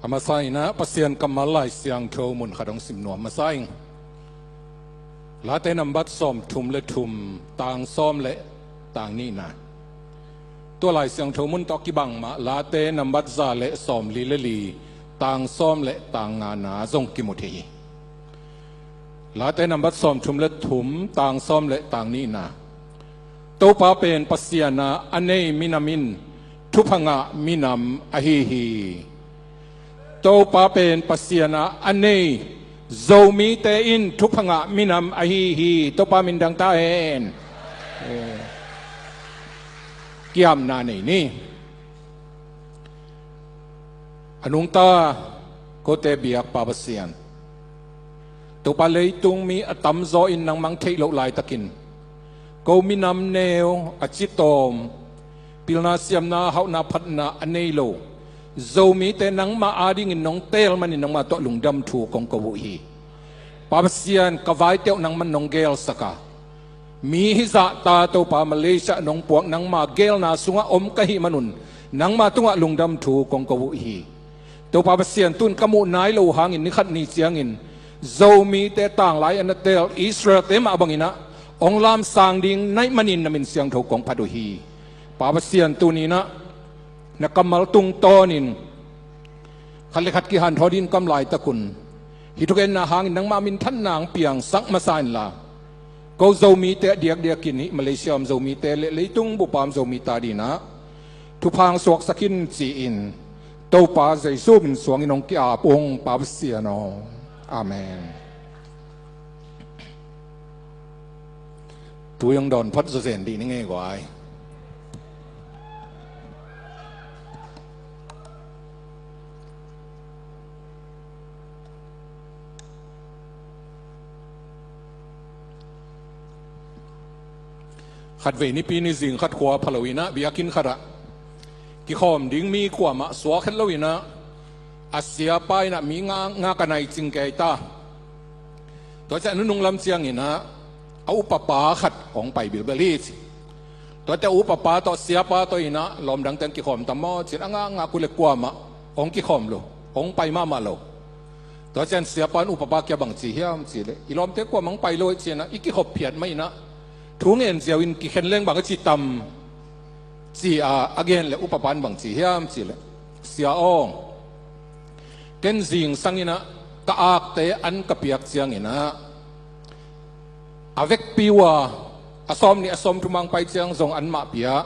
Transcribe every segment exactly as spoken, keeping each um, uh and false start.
A masa in ah Pasian kammal Lai Siangtho mun khat hong sim nuam masa ing. Late nambat sawmthum le thum, tang sawm le tang nihna. Tua Lai Siangtho mun tawh kibang mah Late nambat za le sawmli le li, tang sawm le tang ngana zong kimu thei hi. Late nambat sawmthum le thum, tang sawm le tang nihna. Topa pen Pasian a a nei minam in thupha ngah minam ahi hi. Topa pen Pasian a a nei Zomite in thupha ngah minam ahi hi. Topa min thang ta hen. Eh. Kiamna nei ni. A nungta kote biak Pa Pasian, Topa, leitung mi a tamzaw in nangmah hong theih loh laitakin, ko minam neu, a citawm, pilna siamna, hauhna phatna a nei lo Zomite nangmah adingin nong teel manin nangmah tawh lungdam thu kong ko uh hi. Pa Pasian, ka vaite uh nangmah nong geelsak a, mi hizahta Topa Malaysia nong puak nangma geelna sungah om ka hih manun nangma tungah lungdam thu kong ko uh hi. Topa Pasian, tun ka muh nai lo uh hangin ni khat ni ciangin Zomite tanglai a na teel Israelte mah bangin ah hong lamsang ding na hih manin na min siangtho kong phat uh hi. Pa Pasian, tuni-in ah na kammal tungtawnin khat le khat kihanthawn ding ka om laitakun, hih thugenna hangin nangma minthanna hong piangsak masa inla, ko Zomite a diakdiakin hih Malaysia om Zomite le leitung bup a om Zomite adingin ah thupha hong suaksak in ci-in Topa Jesu min suangin hong ki-ap ung, Pa Pasian aw. Amen. Tui hong dawn phot zawzen dih ni ngei guai. Khatvei nipi ni zing khat khua pha lo-in ah biakinn khatah kikhawm ding mi kuamah suak het lo-in ah, a siapa in ah mi nga, nga ka nai cing kei ta. Tua ciang a nunung lam ciangin ah a upapa khat hong pai bilbel hi ci. Tuate a upapa tawh siapa tawh in ah lawm dang teng kikhawm tam maw ci-in a ngakngak uh leh kuamah hong kikhawm lo, hong pai mahmah lo. Tua ciang siapa in upapa kiang bang ci hiam cih leh, i lawmte kuamah hong pai lo hi ci-in ah i kikhop phiat mah in ah thu ngen ziau in kikhen leng bang a ci tam ci-a a gen leh upapa in bang ci hiam cih leh, Sia aw, ken zingsang in ah ka akte an ka piak ciangin ah a vekpi uh a, a sawmnih a sawmthum hong pai ciang zong anmah pia,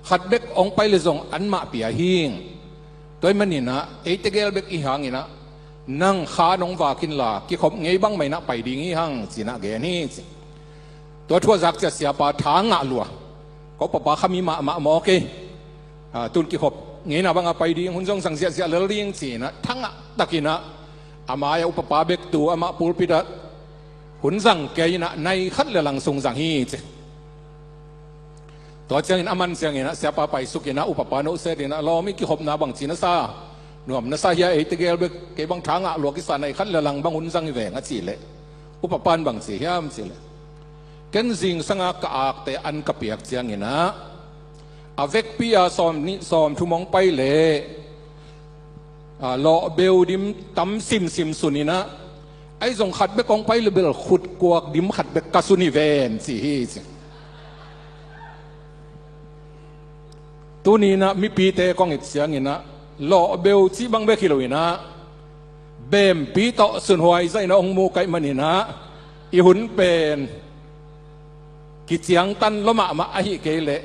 khat bek hong pai leh zong anmah pia hi ing. Tua ahih manin ah eite gel bek i hi hangin ah nang kha nong vak inla kikhop ngei bang mah in ah pai ding i hi hang ci-in ah gen hi ci. Tua thu a zak ciang siapa tha ngah lua. Ko papa kha mi mahmah mawk hi. Ah, tun kikhop ngeina bangah pai ding, hun zong zang ziahziah lel ding ci-in ah tha ngah takin ah a mai-ah upapa bek tu amah pulpit ah hun zang kei in ah nai khat le lang sung zang hi ci. Tua ciangin a man ciangin ah siapa paisuk in ah upapa nusia in ah, lawm, i kikhopna bang ci na sa? Nuam na sa hia, eite gel bek, kei bang tha ngah lua kisa, nai khat le lang bang hun zang hi veng a cih leh upapa in bang ci hiam cih leh, ken zingsang a ka akte an ka piak ciangin ah a vekpi a sawmnih sawmthum hong pai leh, a, lawhbeu dim tam simsim sun in ah, ahi zong khat bek hong pai leh bel khutkuak dim khat bek ka sun hi ven ci hi ci. Tuni-in ah mipite kong it ciangin ah lawhbeu cih bang bek hi lo-in ah bempi tawh sunhuai zahin ah hong mu ka hih manin ah i hun pen kiciangtan lua mahmah ahih kei leh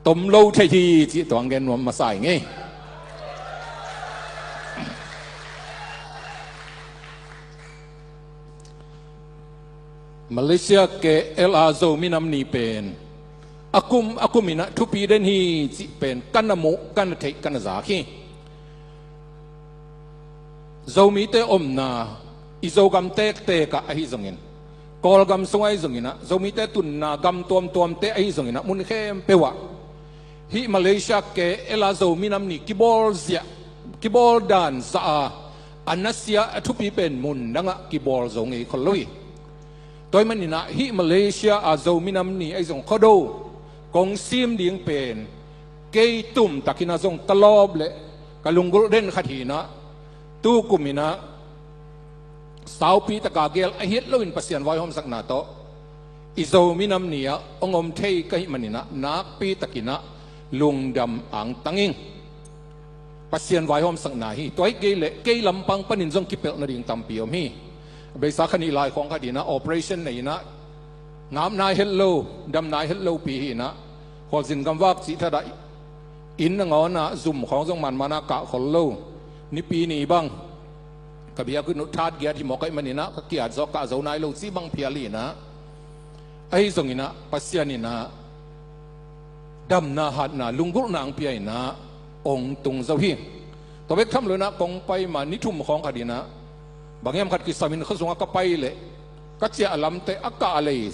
tom lo thei hi cih tua hong gen nuam masa ing ei. Malaysia K L a Zo minam ni pen a kum a kum in ah thupi den hi cih pen ka na muh, ka na theih, ka na zak hi. Zomite omna i Zogam tektek ah ahi zongin, Kawlgam sung ahi zongin ah, Zomite tunna gam tuamtuamte ahi zongin ah, mun khempeuh ah hih Malaysia K L a Zo minam ni kibawl ziah, kibawl dan zah a, a nasia a thupi pen mun dangah kibawl zo ngei khol lo hi. Tua ahih manin ah hih Malaysia a Zo minam ni ahi zong, Khuado kong sim ding pen kei tumtakin ah zong ka lawp leh Ka lunggulh den khat hi inah, tukum inah saupi taka gel a hi het loin Pasian vaihawmsakna tawh i Zo minam ni-ah hong om thei ka hih man inah nakpi tak inah lungdam angtang ing. Pasian vaihawmsakna hi. Tua hi kei leh kei lampang panin zong kipelh nading tampi om hi. A beisa kha nih lai khawng khat inah operation nei inah ngap nai het lo, dam nai het lopi hi inah, khualzin gamvak cih thatah inn nangawnah zum khawng zong manmanah kah khol lo. Nipi ni bang ka biakinn uh thatgiat hi mawk ahih man inah ka ki-at zaw kah zo nai lo cih bang phial hi inah, ahi zong inah Pasian inah damna hatna lunggulhna hong pia inah hong tung zo hi. Tua bek tham lo inah kong pai ma ni thum khawng khat inah bang hiam khat kisam in khuasungah ka pai leh ka ciah lamte a kah lei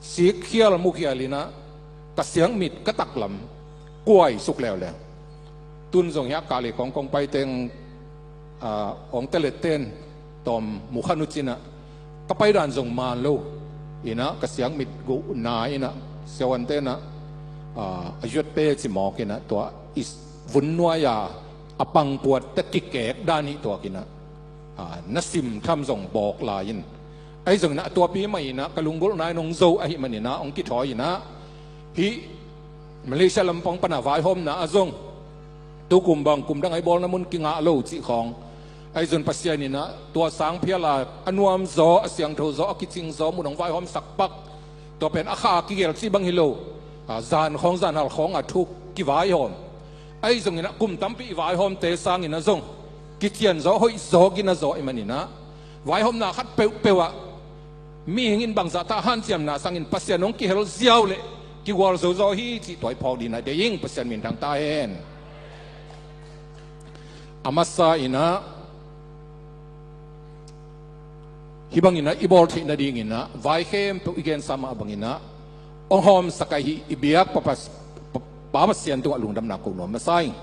sikkhial mukhial inah ka siangmit ka taklam kuai suk leuleu. Tun zong hiah kah lei kong kong pai teng, ah, hong teletten tawm mukhan uh cinah ka paidan zong man lo inah ka siangmit guhna inah siavuante inah, ah, a yuatte ci mawk inah tua i vun nuai-a a pangpuatte kikek dan hi tuak inah, ah, na sim tham zong bawk lai in. Ahi zong inah tuapi mah inah ka lunggulhna in hong zo ahih man inah hong kithawi inah hih Malaysia lampang pana vaihawmna ah zong tukum bang kum dang a i bawlna mun kingah lo cih khawng. Ahi zong Pasian inah tua sang phial a a nuam zaw, a siangtho zaw, a kicing zaw mun hong vaihawmsak pak. Tua pen a kha a kigel cih bang hi lo. Ah, zan khawng zan hal khawng a thu kivaihawm. Ahi zong inah kum tampi i vaihawmte sang inah zong kician zaw, hoih zaw, gina zaw ahih man inah vaihawmna khat peuhpeuh ah mihing in bangzah ta hanciamna sangin Pasian hong kihel ziau leh kigual zo zaw hi cih tua i phawk ding inah deih ing. Pasian minthang ta hen. A masa inah hih bang inah i bawl theih nading inah vai khempeuh i gensa mah bang inah hong hawmsak ahi i biak Pa, Pa, Pa, Pa Pasian tungah lungdamna ko nuam masa ing.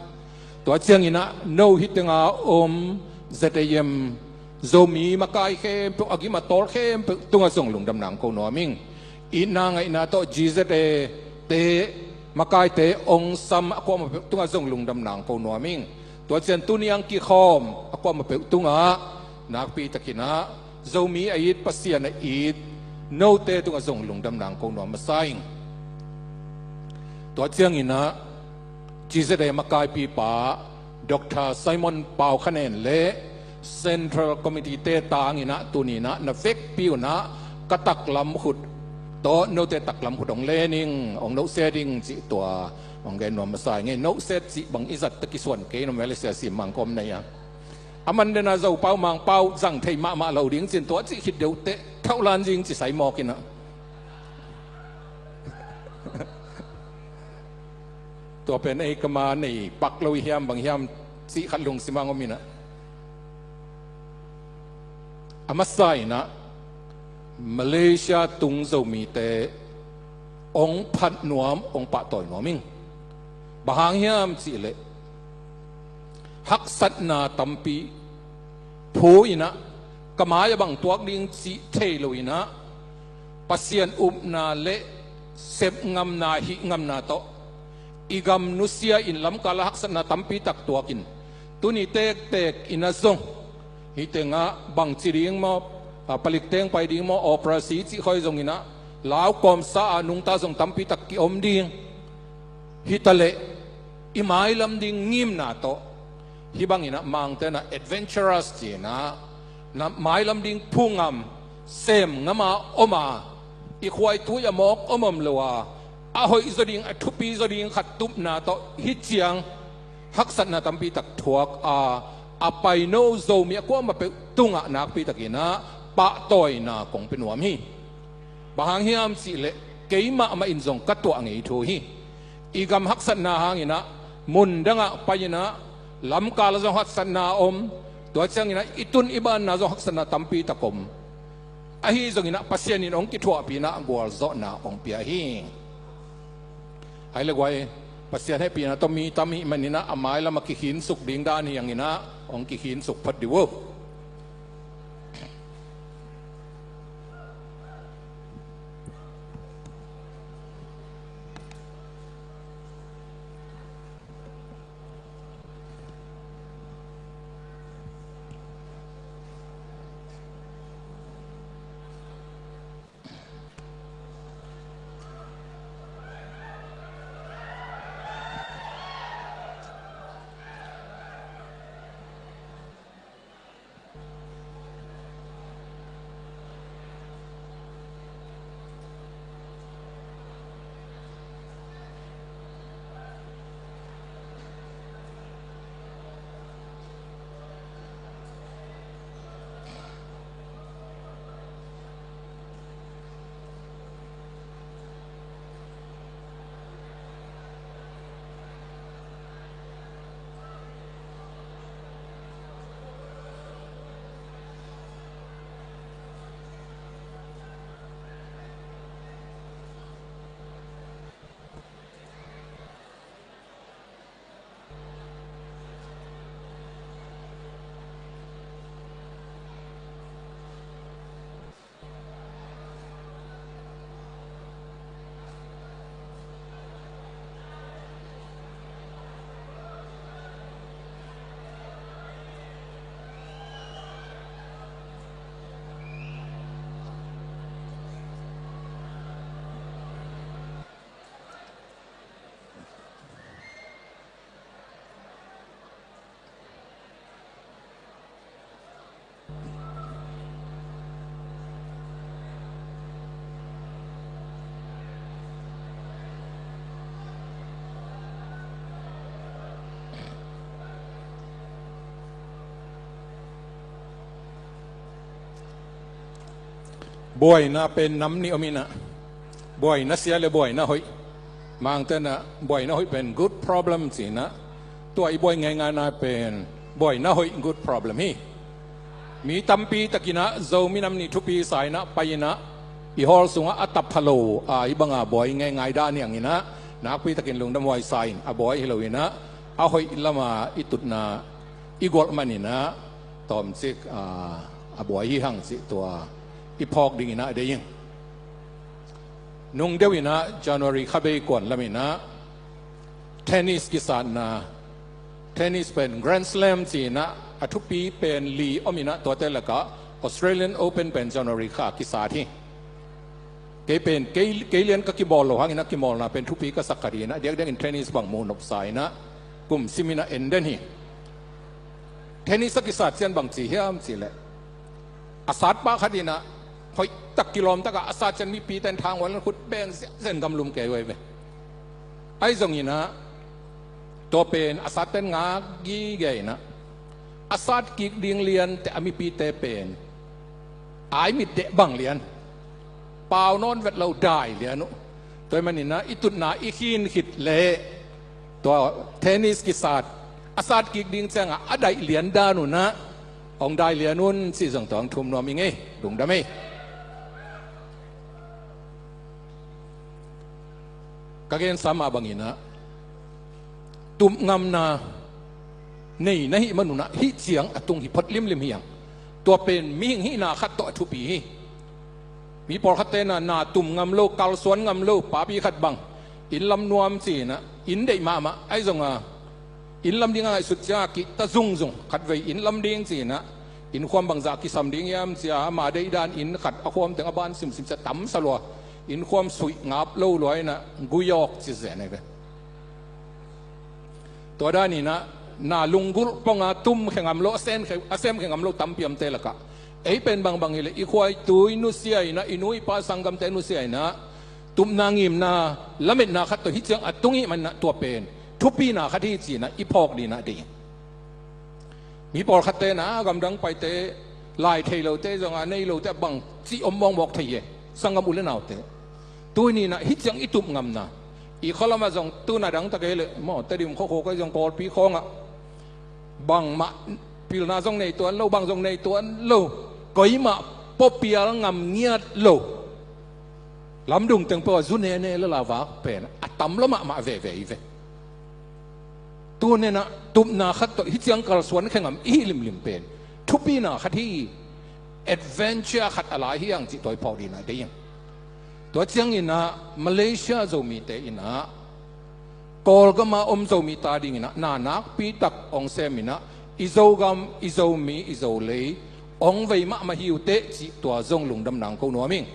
Tua ciang inah no hih tenga om Z A M Zomi makai khempeuh, a gim a tawl khempeuh tungah zong lungdamna hong ko nuam ing. Itna ngaihna tawh G Z A te makaite hong sam a kuamah peuh tungah zong lungdamna hong ko nuam ing. Tua ciang tuni ang kikhawm a kuamah peuh tungah nakpi tak inah Zomi a it, Pasian a it note tungah zong lungdamna hong ko nuam masa ing. Tua ciang inah G Z A makaipipa Doctor Simon Pau Khanen le Central Committee te tang inah tuni inah na vekpi un ah ka taklam khut tawh note taklam khut hong len ing, hong nohset ing cih tua hong gen nuam masa ing. Nohset cih bang i zat ta kisuan kei, no Malaysia sim Mangkawm nei a, a man dena Zopau Mangpau zang thei mahmah lo ding cin tua cih khit deuh teh thauhlan zing ci sai mawk inah. Tua pen ei kama nei pak lo i hiam bang hiam cih khat lungsim ang om inah. A masa inah Malaysia tung Zomite hong phat nuam, hong pahtawi nuam ing. Bang hang hiam cihleh haksatna tampi phu inah ka mai-ah bang tuak ding cih thei lo inah Pasian upna le sepngamna, hihngamna tawh i gam nusia in lamkal ah haksatna tampi tak tuakin tuni tektek inah zong hih tengah bangci ding maw, a, palik teng pai ding maw, operasi cih khoi zong inah lau kawmsa a nungta zong tampi tak kiom ding. Hitaleh i mailam ding ngimna tawh hih bang inah Mangte na adventurous ci inah na mailam ding phu ngam, sem ngam a om a, i khuaitui a mawk om om lo a, a hoih zaw ding, a thupi zaw ding khat tupna tawh hih ciang haksatna tampi tak thuak a, a paino Zomi a kuamah peuh tungah nakpi tak inah pahtawina kong pia nuam hi. Bang hang hiam cihleh keimah mah in zong ka tuah ngei thu hi. I gam haksatna hang inah mun dangah pai inah lamkal ah zong haksatna om, tua ciang inah i tun i banna zong haksatna tampi tak om. Ahi zong inah Pasian in hong kithuahpih inah gualzawhna hong pia hi. Hai le guai, Pasian hehpihna tawh mi tam hih man inah a mailam a kikhinsuk ding dan hi ang inah hong kikhinsuk phot dih uh. Buaina pen nam nih om inah, buaina sia le buaina hoih. Mangte inah buaina hoih pen good problem ci inah, tua i buai ngaingaina pen buaina hoih good problem hi. Mi tampi takinah Zomi Nam Ni thupi sa inah pai inah i hawl sungah a tap pha lo a, i banga buai ngaingai dan hiang inah, nakpi takin lungdam huai sa in, a buai hi lo inah a hoih lama i tutna i gualh man inah tawmcik a, a buai hi hang cih tua i phawk ding inah deih ing. Nung deuh inah January kha bei kuan lam inah tennis kisatna, tennis pen Grand Slam ci inah a thupi pen li om inah, tuate lakah Australian Open pen January kha kisat hi. Kei pen kei, kei lian ka kimawl lo hang inah kimawlna pen thupi ka sak khat hi inah, diakdiakin tennis bang muh nopsa inah kum sim inah en den hi. Tennis a kisat ciang bang ci hiam cih leh, a satpa khat inah hoih tak kilawm takah a sat ciang mipite in thang hual in khut beng ziahziah in gamlum kei uh hi ve. Ahi zong inah tua pen a satpa in ngak gige inah, a sat kik ding liante a mipite pen ai mit deh bang lian, pau nawn vet lo dai lian uh. Tua ahih man inah i tutna i khin khit leh tua tennis kisat a sat kik ding ciangah a daih lian dan un ah hong dai lian un cih zong tua hong thum nuam ing ei. Lungdam ei. Ka gensa mah bang inah tupngamna nei na hih man un ah hih ciang a tung hi phot limlim hi hang. Tua pen mihing hihna khat tawh a thupi hi. Mi pawlkhatte na, na tum ngam lo, kalsuan ngam lo, papi khat bang inn lam nuam ci inah inn deih mahmah, ahi zong a inn lam ding a ngaihsut ciang a kihta zungzung, khatvei inn lam ding ci inah innkhuam bangzah kisam ding hiam ci a, ama deih dan inn khat a khuam teng a ban simsim ci a tamsa lua, innkhuam suih ngap lo lua inah gui awk ci zen hi ve. Tua dan inah na lunggulh ponga tum khe ngam lo, a sem khe, a sem khe ngam lo tampi omte lakah ei pen bangbang hileh i khuaitui nusia inah, i nu i pa sanggamte nusia inah tupna ngimna lametna khat tawh hih ciang a tung hih man inah tua pen thupina khat hi ci inah i phawk ding inah deih ing. Mi pawlkhatte na gamdang paite, lai thei lote zong a nei lote a bang cih om mawkmawk thei hi, sanggam u le naute. Tuni inah hih ciang i tup ngamna, i khaw lamah zong tuna dangtak ei leh maw, Tedim khuakhua kei zong Kawlpi khawngah bangmah pilna zong nei tuan lo, bang zong nei tuan lo, koimah puapial ngam ngiat lo, lamdung teng peuh a zu nene le lavak pen a tam lo mahmah veve hi ve. Tuni inah tupna khat tawh hih ciang kalsuan khe ngam i hih limlim pen thupina khat hi, adventure khat a lai hi hang cih tua i phawk ding inah deih ing. Tua ciang inah Malaysia Zomite inah Kawlgam a om Zomi ta ding inah na nakpi tak hong sem inah i Zogam, i Zomi, i Zolei hong vei mahmah hi uh teh cih tua zong lungdam nang ko nuam ing.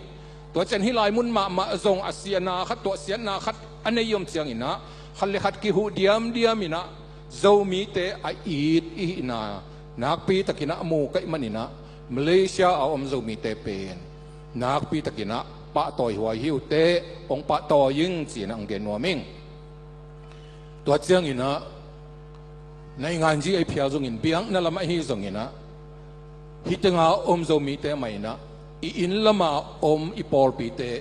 Tua ciang hih lai mun mahmah zong a siatna khat, tua siatna khat a nei om ciang inah khat le khat kihuh diamdiam inah Zomite a it i hihna nakpi tak inah a mu ka hih man inah Malaysia a om Zomite pen nakpi tak inah pahtawi huai hi uh teh, hong pahtawi ing ci inah hong gen nuam ing. Tua ciang inah naingan ji ei phial zongin, biakna lamah hi zong inah, hih tenga om Zomite mah inah i inn lama om i pawlpite,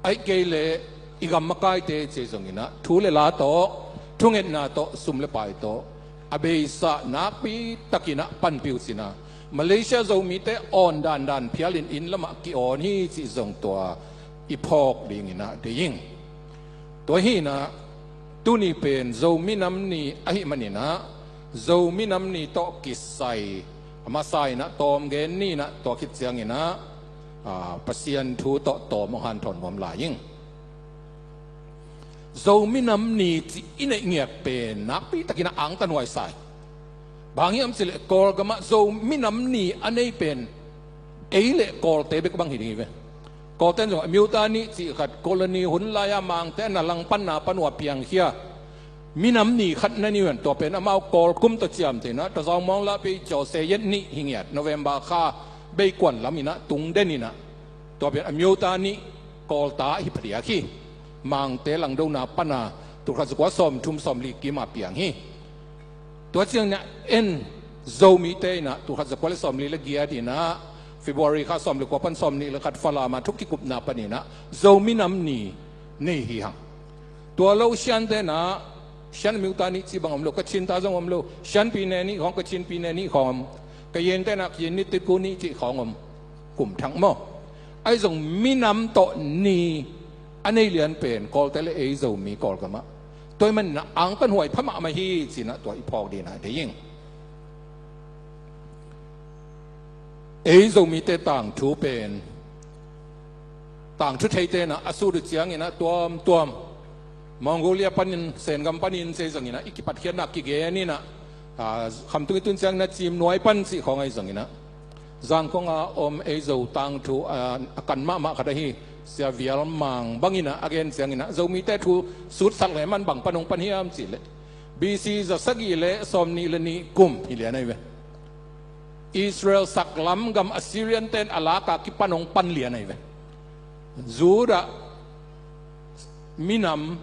ahih kei leh i gam makaite ci zong inah thu le la tawh, thungetna tawh, sum le pai tawh a beisa nakpi tak inah panpih uh ci inah Malaysia Zomite awn dandan phialin inn lamah ki-awn hi cih zong tua i phawk ding inah deih ing. Tua hi inah tuni pen Zomi Nam Ni ahih man inah Zomi Nam Ni tawh kisai a masa inah tawm gen ni inah tua khit ciang inah, a, Pasian thu tawh tawm hong hanthawn nuam lai ing. Zomi Nam Ni cih i neih ngiat pen nakpi tak inah angtan huai sa hi. Bang hiam cih leh Kawlgam ah Zomi Nam Ni a nei pen ei le Kawlte bek bang hi ding hi ve. Kawlte'n zong အမျိုးသားနေ့ cih khat, colony hun lai-a Mangte a na langpanna pan uh a piangkhia minam ni khat na hi uh hen. Tua pen amau Kawl kum tawh ciamteh inah Tazau Mawng Lah Pei Cawse Yet Ni hi ngiat, November kha bei kuan lam inah tung den inah tua pen အမျိုးသားနေ့ Kawlta hi phadiak hi. Mangte langdona pana tulkhat zakua sawmthum sawmli kim a piang hi. Tua ciang inah en Zomite inah tulkhat zakua le sawmli le giat inah February kha sawm le kua pan sawm nih le khat Falam ah thu kikupna panin ah Zomi Nam Ni nei hi hang. Tua lo Shan te in ah Shan Miuta Ni cih bang om lo, Kachin ta zong om lo, Shan Pyine Ni khawng, Kachin Pyine Ni khawng om, Kayin te in ah Kayin Ni Titku Ni cih khawng om, kum thak maw. Ahi zong minam tawh ni a nei lian pen Kawlte le ei Zomi Kawlgam ah. Tua ahih manin ah ang pan huai pha mahmah hi ci-in ah tua i phawk dingin ah deih ing. Ei Zomite tangthu pen, tangthu theite in ah a sut uh ciangin ah tuamtuam, Mongolia panin, Sengam panin ci zongin ah i kipatkhiatna kigen in ah, ah, khamtung i tun ciangin ah Ciimnuai pan cih khawng ahi zongin ah, Zangkong a om ei Zo tangthu, ah, a kan mahmah khat ahi Sia Vial Mang bangin ah a gen ciangin ah Zomite thu sutsak leh man bang pan hong pan hiam cih leh, B C za sagih le sawmnih le nih kum hi lian ahi ve. Israel saklam gam Assyrian ten a lak a kipan hong pan lian ahi ve. Judah minam,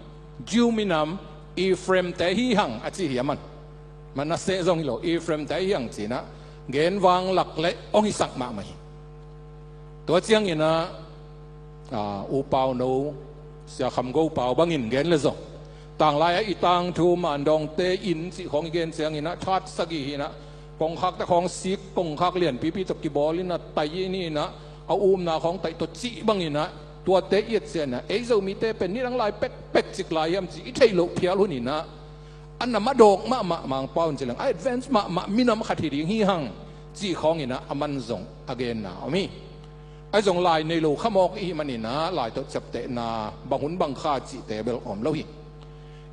Jew minam, Ephraim te hi hang a ci hi a man. Manasseh zong hi lo, Ephraim te hi hang ci-in ah gen vang lak leh hong hisak mahmah hi. Tua ciangin ah, ah, U Pau No, Sia Kham Go Pau bangin gen leh zong, tanglai ah i tangthu Mandawngte inn cih khawng i gen ciangin ah that sagih hi-in ah, kongkhakte khawng sik, kongkhak lianpipi tawh kibawl in ah, tai in ah, a umna khawng taih tawh cih bangin ah, tuate i et ciangin ah ei Zomite pen nidang lai pekpek cik lai hiam cih i theih loh phial hun in ah, a nam a dawk mahmah Mangpau in ci leng a advance mahmah minam khat hi ding hi hang cih khawngin ah a man zong a genna om hi. Ahi zong lai nei lo kha mawk i hih manin ah lai tawh ciaptehna bang hun bang kha cihte bel om lo hi.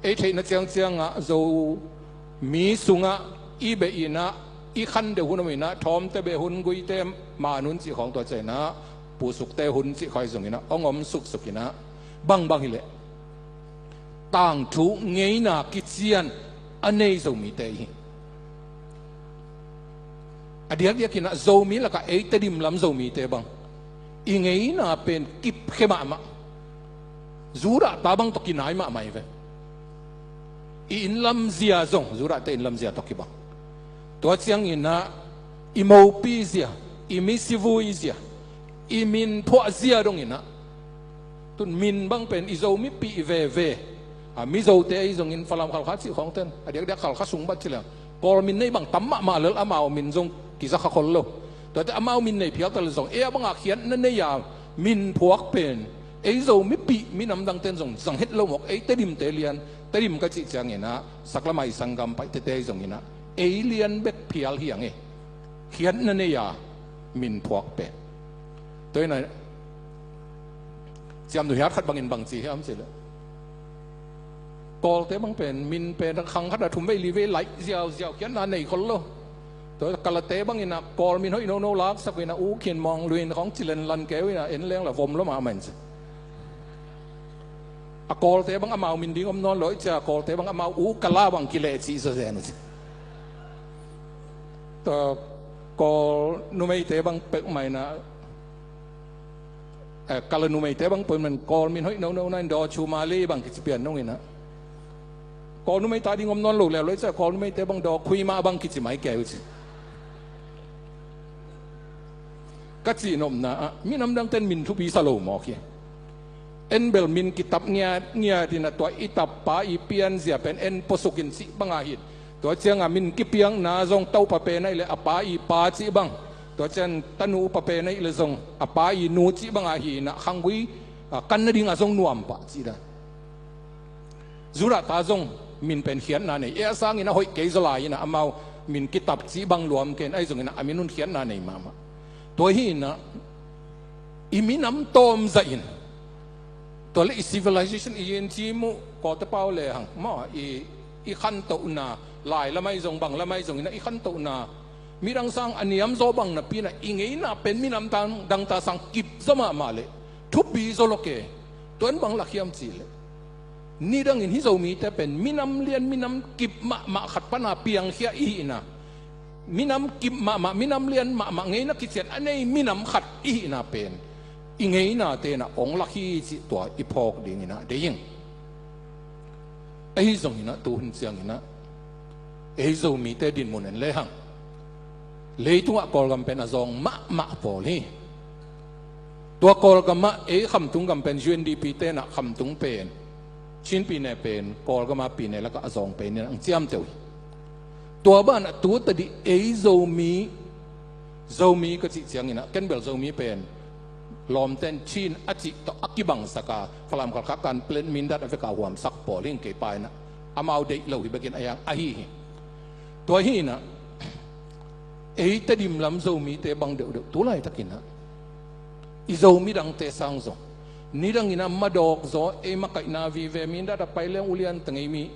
Ei theihna ciangciang ah Zomi sungah i beh in ah, i khan deuh hun om in ah, Thawmte beh hun, Guite man hun cih khawng, tua ciangin ah Pu Sukte hun cih khawng ahi zongin ah hong om suksuk in ah, bangbang hi leh tangthu ngeina kician a nei Zomite hi. A diakdiakin ah Zomi lakah ei Tedim lam Zomite bang i ngeina pen kipkhia mahmah. Judah ta bang tawh kinai mahmah hi ve. I inn lamzia zong Judahte inn lamzia tawh kibang. Tua ciangin ah i mopi zia, i misivui zia, i minphuah zia dongin ah, tun min bang pen i Zo mipih veve, a, Mizote ahi zongin Falam, Khalkha cih khawngten, a diakdiak Khalkha sung bat ci leng, Kawl min nei bang tam mahmah lel, amau min zong kiza kha khol lo. Tuate amau min nei phial ta leh zong, ei a bangah khiatna nei a minphuak pen ei Zo mipih minam dangten zong zang het lo mawk, ei Tedimte lian, Tedim ka cih ciangin ah saklamah i sanggam Paite te ahi zongin ah ei lian bek phial hi hang e. Khiatna nei a minphuak pen. Tua in ah ciamnuhiat khat bangin bang ci hiam cih leh, Kawlte bang pen min pen khang khat ah thum vei li vei laih ziauziau, khiatna nei khol lo. Tua Kalate bangin ah Kawl min hoih nono laksak uh in ah, U Khin Maung Hlwin khawng ci lenlan keu in ah, en leng lah vom lo mahmah in ci. A Kawlte bang amau min ding om nawn lo, i cia Kawlte bang amau U Kala bang kileh cih zazen uh ci. Tua Kawl numeite bang peuhmah in ah, eh, Kala numeite bang peuhmah in Kawl min hoih nono na in Daw Chu Mali bang kici pian nung in ah, Kawl numei ta ding om nawn lo leuleu, i cia Kawl numeite bang Daw Khui Mah bang kici mai keu uh ci. Ka cihnopna ah, minam dangten min thupi sa lo mawk hi. En bel min kitap ngiatngiat in ah, tua i tap pa i pianzia pen en puasukin cih bang ahi. Tua ciangah min kipiakna zong, topa pen ahih leh a pa i pa cih bang, tua ciang tanu pa pen ahih leh zong a pa i nu cih bang ahi in ah, khanggui, a, kan nading ah zong nuam pah cih dan. Judah ta zong min pen khiatna nei, ei a sangin a hoih kei zaw lai in ah, amau min kitap cih bang luam kei in, ahi zongin ah a min un khiatna nei mahmah. Tua hi in ah i minam tawm zah in, tua leh i civilization, i yin ci mu, Kawlte pau le hang maw, i, i khantohna, lai lam ahi zong, bang lam ahi zongin ah i khantohna, midang sang a niam zaw bang napi in ah i ngeina pen minam dang, dang ta sang kip zaw mahmah leh thupi zaw lo ke. Tua in bang lak hiam cih leh, nidangin hih Zomite pen minam lian, minam kip mahmah khat pana piangkhia i hihna, minam kip mahmah, minam lian mahmah, ngeina kician a nei minam khat i hihna pen i ngeinate in ah hong lak hi cih tua i phawk dingin ah deih ing. Ahi zongin ah tu hun ciangin ah ei Zomite dinmun en lehang, Leitungah Kawlgam pen a zawng mahmah pawl hi. Tua Kawlgamah ei khamtung gam pen U N D P tenah khamtung pen, Chin pyine pen Kawlgama pyine lakah a zawng penin ang ciamteuh hi. Tua banah tu tadih ei Zomi, Zomi ka cih cianginah ken bel Zomi pen lawmten Chin a cih tawh a kibangsaka Falam Khalkha Kanpetlet Mindat a veka huamsak pawl hi ing. Kei pa inah amau deih lo hi bekin a hiang ahi hi. Tua hinah ei Tedim lam Zomite bang deuhdeuh tu laitakinah i Zomi dangte sang zong nidanginah madawk zaw, ei makaihna vive, Mindat a pai leng ulian teng ei mi,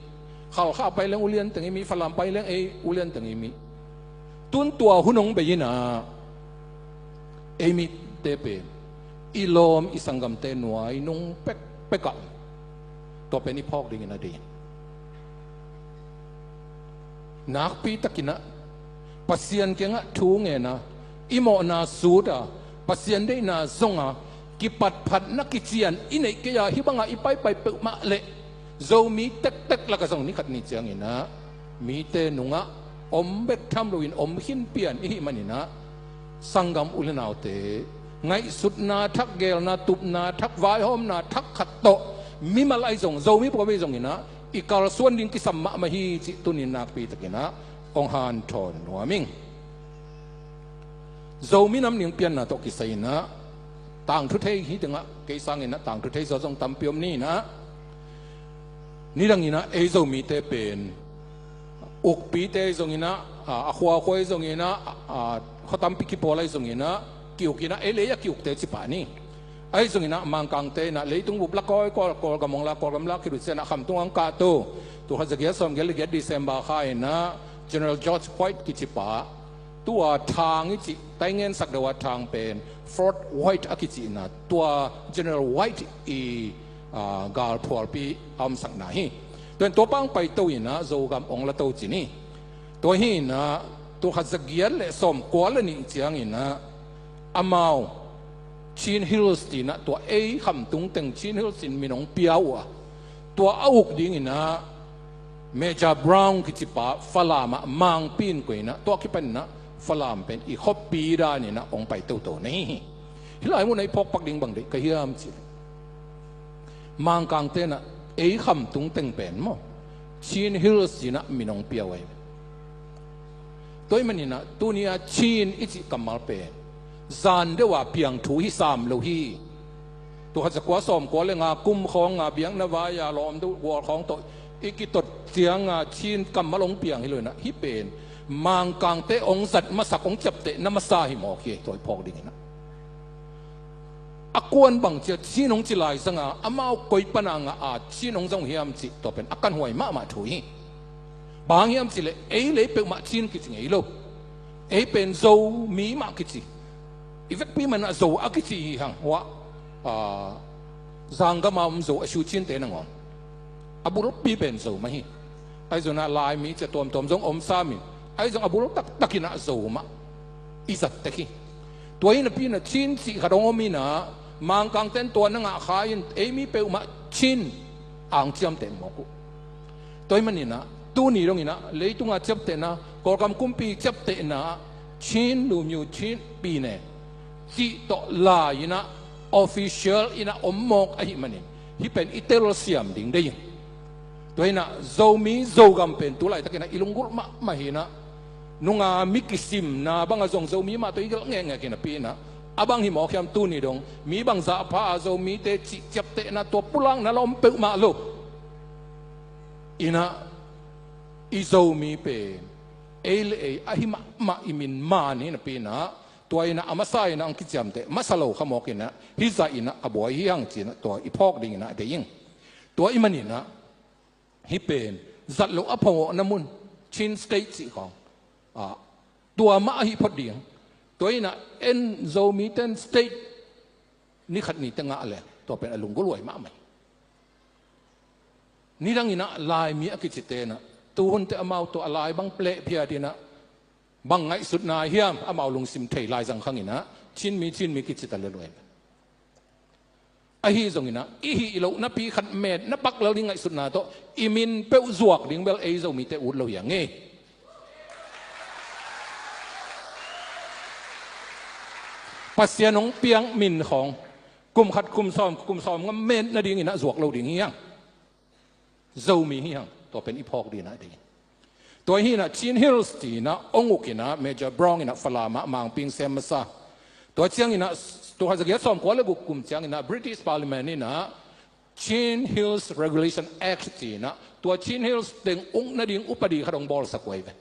Khalkha a pai leng ulian teng ei mi, Falam pai leng ei ulian teng ei mi. Tun tua hun hong bei inah ei mite pen i lawm i sanggamte nuai nung pekpekah tua pen i phawk dingin a deih. Nakpitakinah Pasian kiangah thu ngena, i mawhna suta, Pasian deihna zonga kipatphatna kician i neih kei a, hih banga i paipai peuhmah leh Zomi tektek lakah zong nikhat ni cianginah mite nungah om bek tham loin om khin pian i hih maninah sanggam u le naute, ngaihsutna thak, gelna, tupna thak, vaihawmna thak khat tawh mimal ahi zong, Zomi pawlpi zonginah i kalsuan ding kisam mahmah hi cih tunin nakpitakinah hong hanthawn nuam ing. Zomi nam ning pianna tawh kisai inah tangthu thei hi tengah kei sanginah tangthu thei zaw zong tampi om ni inah, nidanginah ei Zomite pen ukpite ahi zonginah, a, a khuakhua ahi zonginah, a, a, khua tampi kipawl ahi zonginah, ki-uk inah, ei lei a ki-ukte cipah ni. Ahi zonginah Mangkangte inah leitung bup lakawi Kawl, Kawlgam hong la, Kawlgam lak khit uh cianah khamtung hong kahto, tul khat za giat sawm giat le giat December kha inah General George White kicipa, tua thang i cih, Taingen sak deuh a thang pen Fort White a kicihna, tua General White i, a, galphualpi a omsakna hi. Tua in tua pang paito inah Zogam hong lato ci ni. Tua hinah tul khat za giat le sawm kua le nih cianginah amau Chin Hills tinah tua ei khamtung teng Chin Hills in min hong pia uh a, tua a uk dinginah Major Brown kicipa Falamah Mangpi in koinah, tua kipaninah Falam pen i khuapi daninah hong pai toto na hi hi. Hih lai munah i phawkpak ding bang deih ka hiam cih leh Mangkang tenah ei khamtung teng pen maw, Chin Hills cinah min hong pia uh ahi. Tua ahih maninah tuni-a Chin i cih kammal pen zan deuh a piang thu hi sam lo hi. Tul khat za kua sawm kua le nga kum khawng a biakna vai-a lawm deuh gual khawng tawh i kitot cianga Chin kammal hong piang hi lo inah, hih pen Mangkangte hong zat masak, hong ciaptehna masa hi mawk hi. Tua i phawk dinginah a kuan bang cia Chin hong ci lai zanga amau koi pana ngah a Chin hong zong hiam cih tua pen a kanhuai mahmah thu hi. Bang hang hiam cih leh ei lei peuhmah Chin kici ngei lo. Ei pen Zomi mah kici. I vekpi manah Zo a kici hi hang. Huah, a, Zanggam a om Zo a shu Chin te nangawn a bulpi pen Zo mah hi. Ahi zonah Laimi cia tuamtuam zong om samin, ahi zong a bul taktakinah Zo mah i zat tek hi. Tua hi napi inah Chin cih khat hong om inah Mangkangten tua na ngah kha in ei mi peuhmah Chin ang ciamteh mawk uh. Tua ahih maninah tuni donginah leitunga ciaptehna, Kawlgam kumpi ciaptehna, Chin lumyo, Chin pyine cih tawh lai inah official inah om mawk ahih manin hih pen i telsiam ding deih ing. Tua hinah Zomi Zogam pen tu laitakinah i lunggulh mahmah hinah, nunga mi kisimna banga zong Zomi mah tawh i gelh ngekngek hi napi inah, a bang hi mawk hiam, tuni dong mi bangzah pha a Zomite cih ciaptehna tua pulakna la om peuhmah lo. Inah i Zomi pen ei le ei ahi mahmah i min man hi napi inah, tua inah a masa inah ang kiciamteh masa lo kha mawk inah, hih zah inah a buai hi hang cinah tua i phawk dinginah deih ing. Tua ahih maninah hih pen zat loh a phawngawhna mun, Chin State cih khawng, ah, tua mah ahi phot ding. Tua inah en Zomiten state ni khat nite ngah leng tua pen a lunggulhhuai mahmah hi. Nidanginah Laimi a kicite inah tuhunte amau tua a lai bang pleh phiat inah bang ngaihsutna hiam, amau lungsim thei lai zang khanginah Chinmi, Chinmi kici ta lel uh ahi. Ahi zonginah i hih loh napi khat met na pak lel ding ngaihsutna tawh i min peuh zuak ding bel ei Zomite ut lo hi a ngei. Pasian hong piak min khawng kum khat kum sawm, kum sawm nga met nadingin ah zuak lo ding hi hang. Zomi hi hang. Tua pen i phawk dingin ah ding. Tua hi-in ah Chin Hills ci-in ah hong uk in ah Major Brown in ah Falam ah mangpi sem masa. Tua ciangin ah tul khat zagiat sawmkua le guk kum ciangin ah British Parliament in ah Chin Hills Regulation Act ci-in ah tua Chin Hills teng uk nading upadi khat hong bawlsak uh ahi ve.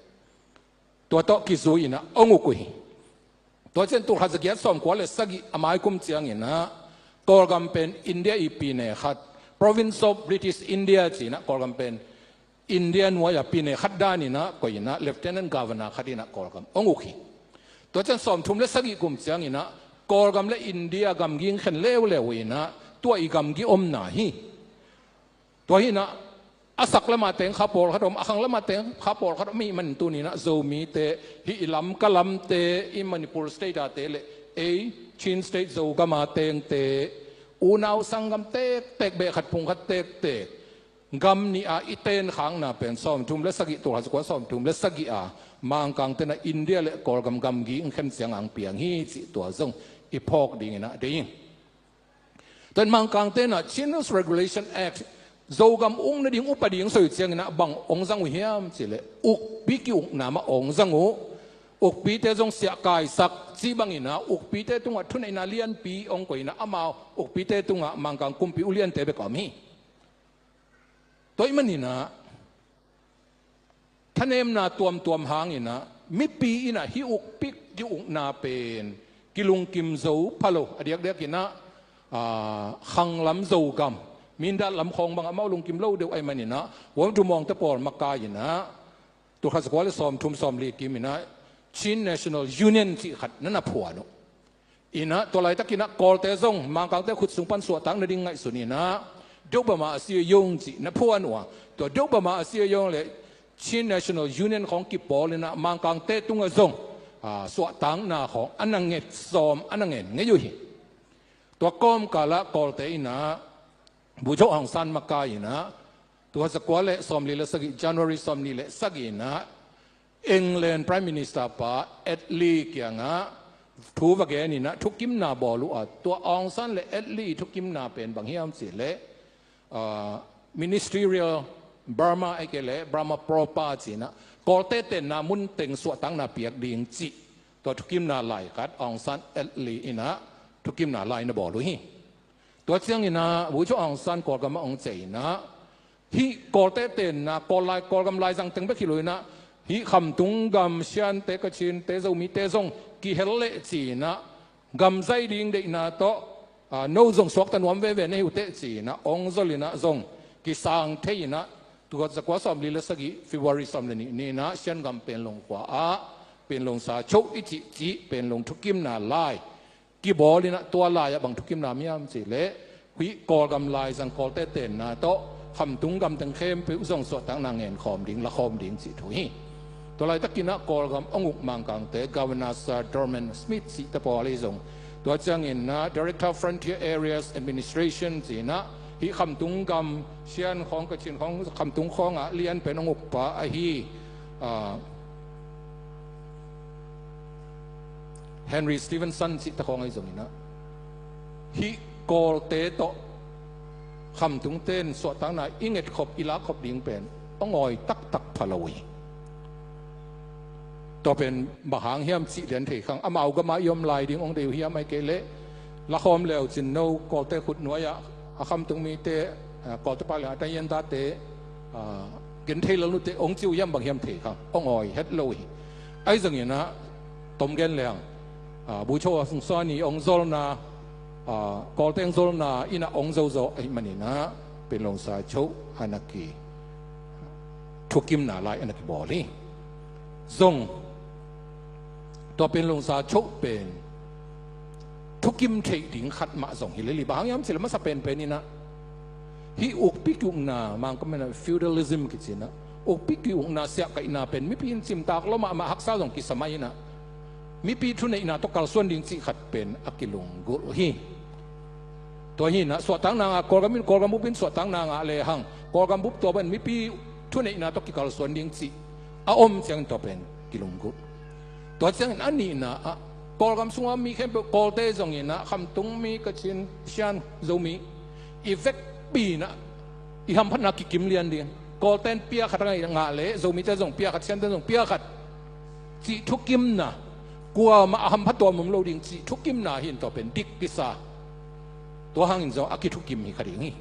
Tua tawh kizui-in ah hong uk uh hi. Tua ciang tul khat zagiat sawmkua le sagih a mai kum ciangin ah Kawlgam pen India i pine khat, Province of British India ci-in ah Kawlgam pen India nuai-a pine khat danin ah koih in ah Lieutenant Governor khat in ah Kawlgam hong uk hi. Tua ciang sawmthum le sagih kum ciangin ah Kawlgam le India gamgi hong khen leuleu in ah tua i gamgi omna hi. Tua hi-in ah a sak lamah teng kha pawlkhat om, a khang lamah teng kha pawlkhat om ahih manin tuni-in ah Zomite, hih i Lamka lamte, i Manipur State-ate le ei Chin State Zogam a tengte, unau sanggam tektek, beh khat phung khat tektek, gam nih-a i tenkhakna pen sawmthum le sagih, tul khat zakua sawmthum le sagih a Mangkangte in ah India le Kawlgam gamgi hong khen ciang a hong piang hi cih tua zong i phawk dingin ah deih ing. Tua in Mangkangte in ah Chin Hills Regulation Act, Zogam uk nading upadi hong sawi ciangin ah bang hong zang uh hiam cih leh ukpi ki-ukna mah hong zang uh. Ukpite zong siah kaisak cih bangin ah ukpite tungah thuneihna lianpi hong koih in ah amau ukpite tungah Mangkang kumpi uliante bek a om hi. Tua ahih manin ah thanemna tuamtuam hangin ah mipi in ah hih ukpi ki-ukna pen kilungkim zo pha lo, a diakdiakin ah, aa, khanglam Zogam, Mindat lam khawng bang amau lungkim lo deuh ahih manin ah Wang Tumawngte pawl makai-in ah tul khat zakua le sawmthum sawmli kimin ah Chin National Union cih khat na na phuan uh. In ah tua laitakin ah Kawlte zong Mangkangte khut sung pan suahtak nading ngaihsun in ah Deuh Bama Asia Young cih na phuan uh a, tua Deuh Bama Asia Young le Chin National Union khawng kipawl in ah Mangkangte tungah zong, aa, suahtakna khawng a na nget sawm, a na ngen ngei uh hi. Tua kawmkal ah Kawlte in ah Bogyoke Aung San makai in ah tul khat zakua le sawmli le sagih, January sawmli le sagih in ah England Prime Minister pa Attlee kiangah thu va gen in ah thukimna bawl uh a, tua Aung San le Attlee thukimna pen bang hiam cih leh, aa, Ministerial Burma ahih kei leh Burma Proper ci-in ah Kawlte tenna mun teng suahtakna piak ding cih tua thukimna lai khat Aung San Attlee in ah thukimna lai na bawl uh hi. Tua ciangin ah Bogyoke Aung San Kawlgam ah hong ciah in ah hih Kawlte tenna, Kawl lai, Kawlgam laizang teng bek hi lo in ah hih khamtung gam Shante, Kachinte, Zomite zong kihel leh ci-in ah gam zai ding deihna tawh, aa, no zong suakta nuam veve na hi uh teh ci-in ah hong zol in ah zong kisang thei in ah tul khat zakua sawmli le sagih February sawm le nih ni-in ah Shan gam Panglong khua ah Panglong sa choh i cih cih Panglong thukimna lai kibawl in ah tua lai-ah bang thukimna hiam cih leh hih Kawlgam laizang Kawlte tenna tawh khamtung gam teng khempeuh zong suahtakna ngen khawm ding, la khawm ding cih thu hi. Tua laitakin ah Kawlgam hong uk Mangkangte Governor Sir Dorman Smith cihte pawl ahi zong, tua ciangin ah Director of Frontier Areas Administration ci-in ah hih khamtung gam Shan khawng, Kachin khawng, khamtung khawngah lian pen hong ukpa ahi, aa, Henry Stevenson cihte khawng ahi zongin ah hih Kawlte tawh khamtungte in suahtakna i ngetkhop, i lakkhop ding pen hong awi taktak pha lo uh hi. Tua pen bang hang hiam cih lian thei khang, amau gam ah i om lai ding hong deih uh hiam, ahih kei leh la khawm leu cin no Kawlte khut nuai-ah a khamtung mite, aa, Kawlte pa liang a taiyandate, aa, gen thei lel nute hong ci uh hiam, bang hiam thei khang, hong awi het lo uh hi. Ahi zongin ah tom gen leng, aa, Bogyoke Aung San i hong zolna, aa, Kawlte hong zolna in ah hong zozo ahih manin ah Panglong sa choh a na ki, thukimna lai a na kibawl hi. Zong tua Panglong sa choh pen thukim theih ding khat mah zong hi lel hi. Bang hang hiam cih leh masa penpen in ah hih ukpi ki-ukna, Mangkam in ah feudalism kici-in ah ukpi ki-ukna siahkaihna pen mipi in cimtak lua mahmah, haksa zong kisa mai in ah mipi thuneihna tawh kalsuan ding cih khat pen a kilunggulh uh hi. Tua hi-in ah suahtakna ngah, Kawlgam in, Kawlgam bup in suahtakna ngah lehang Kawlgam bup tua bangin mipi thuneihna tawh kikalsuan ding cih a om ciangin tua pen kilunggulh. Tua ciangin a nihna ah Kawlgam sunga mi khempeuh, Kawlte zong inah, Khamtung mi, Kachin, Shan, Zomi, i vekpi inah i hamphatna kikim lian ding. Kawlten pia khat a ngah leh Zomite zong pia khat, Shante zong pia khat cih thukimna, kuamah a hampha tuam om lo ding cih thukimna hi in, tua pen dik kisa. Tua hangin zong a kithukim hi kha ding hi.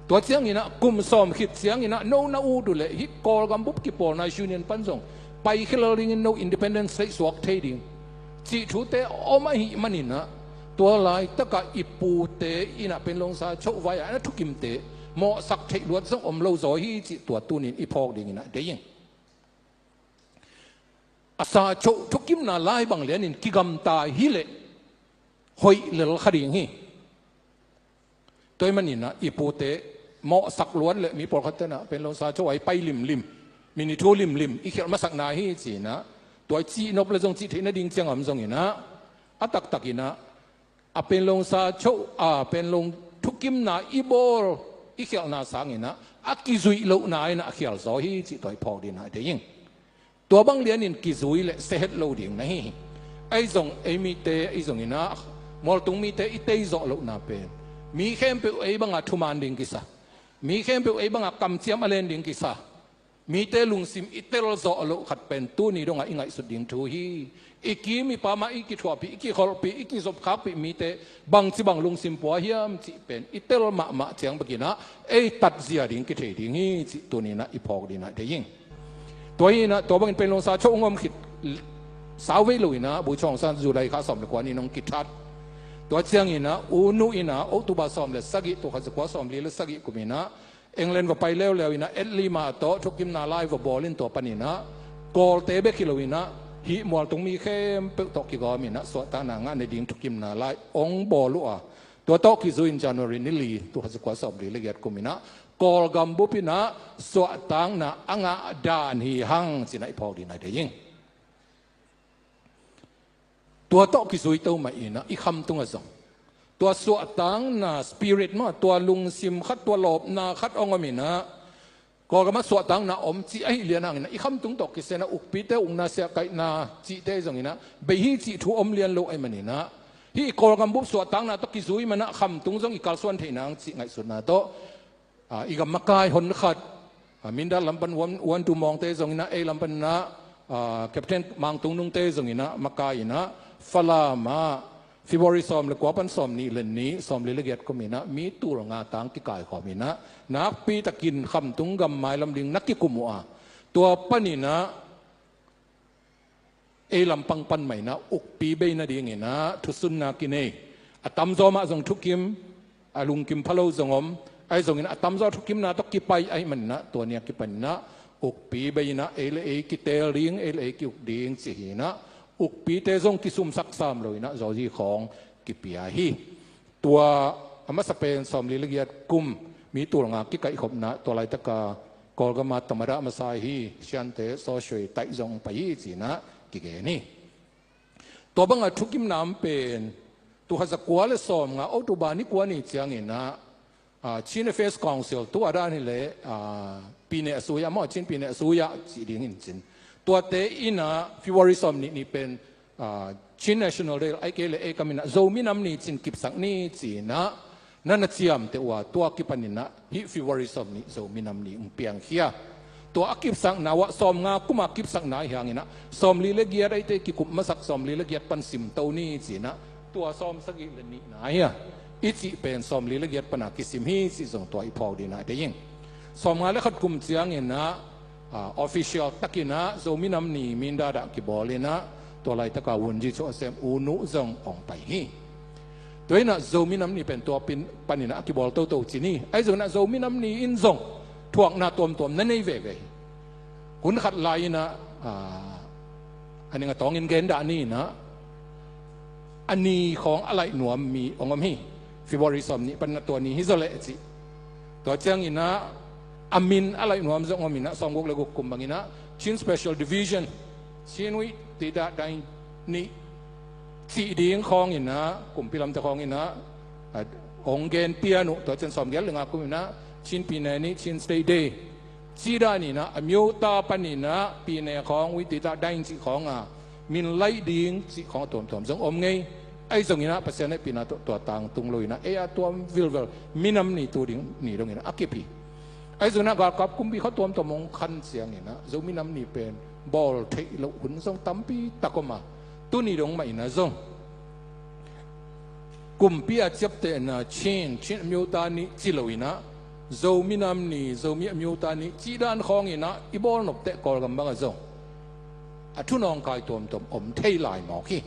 Tua cianginah kum sawm khit cianginah no na ut uh leh hih Kawlgam bup kipawlna union pan zong paikhia lel dingin, no independent state suak thei ding cih thute om ahih maninah, tua laitakah i pute inah Panglong Sa Cho vai-ah na thukimte mawhsak theih luat zong om lo zaw hi cih tua tunin i phawk dinginah deih ing. A Sa Cho thukimna lai bang lianin kigamta hileh hoih lel kha ding hi. Tua ahih maninah i pute mawhsak luat leh mi pawlkhat tenah Panglong Sa Cho ah i pai limlim, mi ni thu limlim i khialh masakna hi cinah, tua i cihnop le zong cih theih nading ciang a om zonginah, a taktakinah a Panglong Sa Cho, a Panglong thukimna i bawl i khialhna sanginah a kizuih lohna inah a khial zaw hi cih tua i phawk dinah deih ing. Tua bang lianin kizui leh sia het lo ding na hi hi. Ahi zong ei mite, ei zonginah mualtung mite i tei zawh lohna pen mi khempeuh ei banga thuman ding kisa, mi khempeuh ei banga kamciam a len ding kisa, mite lungsim i tel zawh loh khat pen tuni dongah i ngaihsut ding thu hi. I kim i pam ah i kithuahpih, i kikholhpih, i kizopkhakpih mite bangci bang lungsim pua hiam cih pen i tel mahmah ciang bekinah ei tatzia ding kithei ding hi cih tuninah i phawk dinah deih ing. Tua hinah tua bangin Panglong Sa Cho hong om khit sauvei loinah Bogyoke Aung San July kha sawm le kua ni-in hong kithat. Tua cianginah U Nu inah October sawm le sagih, tul khat za kua sawmli le sagih kuminah England va pai leuleu inah Attlee Ma tawh thukimna lai va bawl in, tua paninah Kawlte bek hi loinah hih mualtung mi khempeuh tawh kigawm inah suahtakna ngah nading thukimna lai hong bawl uh a, tua tawh kizui in January ni li, tul khat za kua sawmli le giat kuminah Kawlgam bup inah suahtakna a ngah dan hi hang cinah i phawk dinah deih ing. Tua tawh kizuito mah inah i khamtung ah zong tua suahtakna spirit mah, tua lungsim khat, tua lawpna khat hong om inah, Kawlgam ah suahtakna om cih ahih lian hanginah i khamtung tawh kisianah ukpite ukna, siahkaihna cihte zonginah bei hi cih thu om lian lo ahih maninah, hih Kawlgam bup suahtakna tawh kizui manah khamtung zong i kalsuan theih nang cih ngaihsutna tawh, a, i gam makai honkhat, a, Mindat lam pan One, One Two Maung te zonginah, ei lam paninah, a, Captain Mang Tung Nung te zonginah makai inah Falam ah February sawm le kua pan sawmnih le nih, sawmli le giat kuminah mi tul nga tang kikaikhawm inah nakpitakin khamtung gam mailam ding na kikum uh a, tua paninah ei lampang pan mah inah ukpi bei nadinginah thusunna kinei. A tamzaw mah zong thukim, a lungkim pha lo zong om. Ahi zongin a tamzaw thukimna tawh kipai ahih maninah tua ni a kipaninah ukpi bei inah ei le ei kiteel ding, ei le ei ki-uk ding ci hi inah ukpite zong kisumsak sam loinah zawzi khawng kipia hi. Tua a masa pen sawmli le giat kum mi tul nga kikaihkhopna, tua laitaka Kawlgam ah tamada a masa hi, Siante Sawswe Taih zong pai hi cinah kigen hi. Tua banga thukimna om pen tul khat za kua le sawm nga October ni kua ni cianginah, a, Chin Affairs Council, tua dan hileh, a, Pyine Asuya maw, Chin Pyine Asuya cih dingin cin, tuate inah February sawmnih ni pen, a, Chin National Day, ahih kei leh ei kam inah Zomi Nam Ni cin kipsak ni cinah na na ciamteh uh a, tua kipaninah hih February sawmnih Zomi Nam Ni hong piangkhia. Tua a kipsakna uh ah sawmnga kuma kipsakna hi hanginah sawmli le giat ahihte kikup masak sawmli le giat pan simto ni cinah tua sawmsagih le nihna hi a, i cih pen sawmli le giat pana kisim hi cih zong tua i phawk dinah deih ing. Sawmnga le khat kum cianginah, a, official takinah Zomi Nam Ni Mindat ah kibawl inah tua laitaka Wungyi Cho a sem U Nu zong hong pai hi. Tua inah Zomi Nam Ni pen tua pin, paninah a kibawl toto cin hi. Ahi zonginah Zomi Nam Ni in zong thuakna tuamtuam na nei veve hi. Hun khat lai inah, a, a ning a tawngin gen dah ni inah a ni khawng a laih nuam mi hong om hi. February sawmnih paninah tua ni hi zaw leh cih. Tua cianginah a min a laih nuam zong om inah sawmguk le guk kum banginah Chin Special Division, Chin Witida Dai Ni cih ding khawnginah kumpi lamte khawnginah, a, hong gen pian uh. Tua ciang sawmgiat le nga kuminah Chin Pyine Ni, Chin State Day cih dan inah a myota paninah Pyine khawng, Witida Dai cih khawnga min laih ding cih khawng a tuamtuam zong om ngei. Ahi zonginah Pasian hehpihna tawh tua tangtung loinah ei a tuam vilvel minam ni tu ding ni donginah a kip hi. Ahi zonginah galkap kumpi khua tuamtuam hong khan cianginah Zo minam ni pen bawl theih loh hun zong tampi tak om a, tuni dong mahinah zong kumpi a ciaptehna Chin, Chin အမျိုးသားနေ့ ci loinah Zo minam ni, Zomi အမျိုးသားနေ့ cih dan khawnginah i bawl nopteh Kawlgam bangah zong a thu nawngkai tuamtuam om thei lai mawk hi.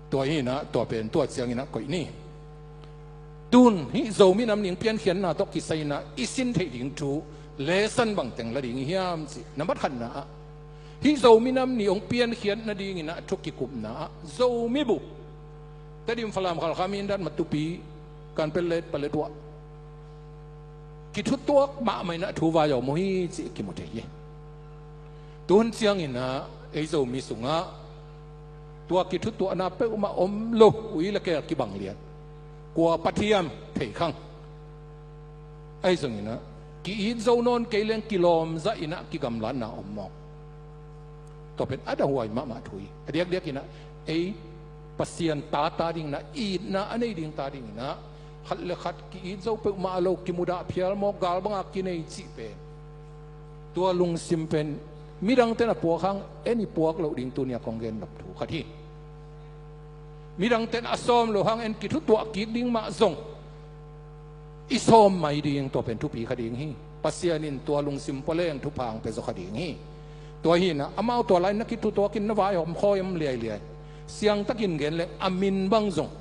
Tua hinah tua pen tua cianginah koih ni. Tun hih Zo minam ni hong piankhiatna tawh kisai inah i sin theih ding thu lesson bangteng la ding i hiam cih na matkhatna ah, hih Zo minam ni hong piankhiat nadinginah thu kikupna ah Zomi bup, Tedim, Falam, Khalkha, Mindat, Matupi, Kanpetlet, Paletwa kithutuak mahmah inah thu vai a om uh hi cih kimu thei hi. Tuhun cianginah ei Zomi sungah tua kithutuahna peuhmah om lo, ui le keel kibang lian, kua pathiam thei khang. Ahi zonginah ki-it zo nawn kei leng kilawmzah inah kigamlatna om mawk. Tua pen a dahuai mahmah thu hi. A diakdiakinah ei Pasian ta ta dinginah itna a nei ding ta dinginah khat le khat ki-it zo peuhmah lo, kimudah phial mawk, gal banga kinei cih pen, tua lungsim pen midangte na puak hang en i puak loh ding tuni a kong gen nop thu khat hi. Midangte na a sawm loh hang en kithutuah kik ding mah zong i sawm mai ding, tua pen thupi kha ding hi. Pasian in tua lungsim pua leng thupha hong pia zaw kha ding hi. Tua hinah amau tua lai na kithutuakin na vaihawm khawi om liailiai. Siangtakin gen leng a min bang zong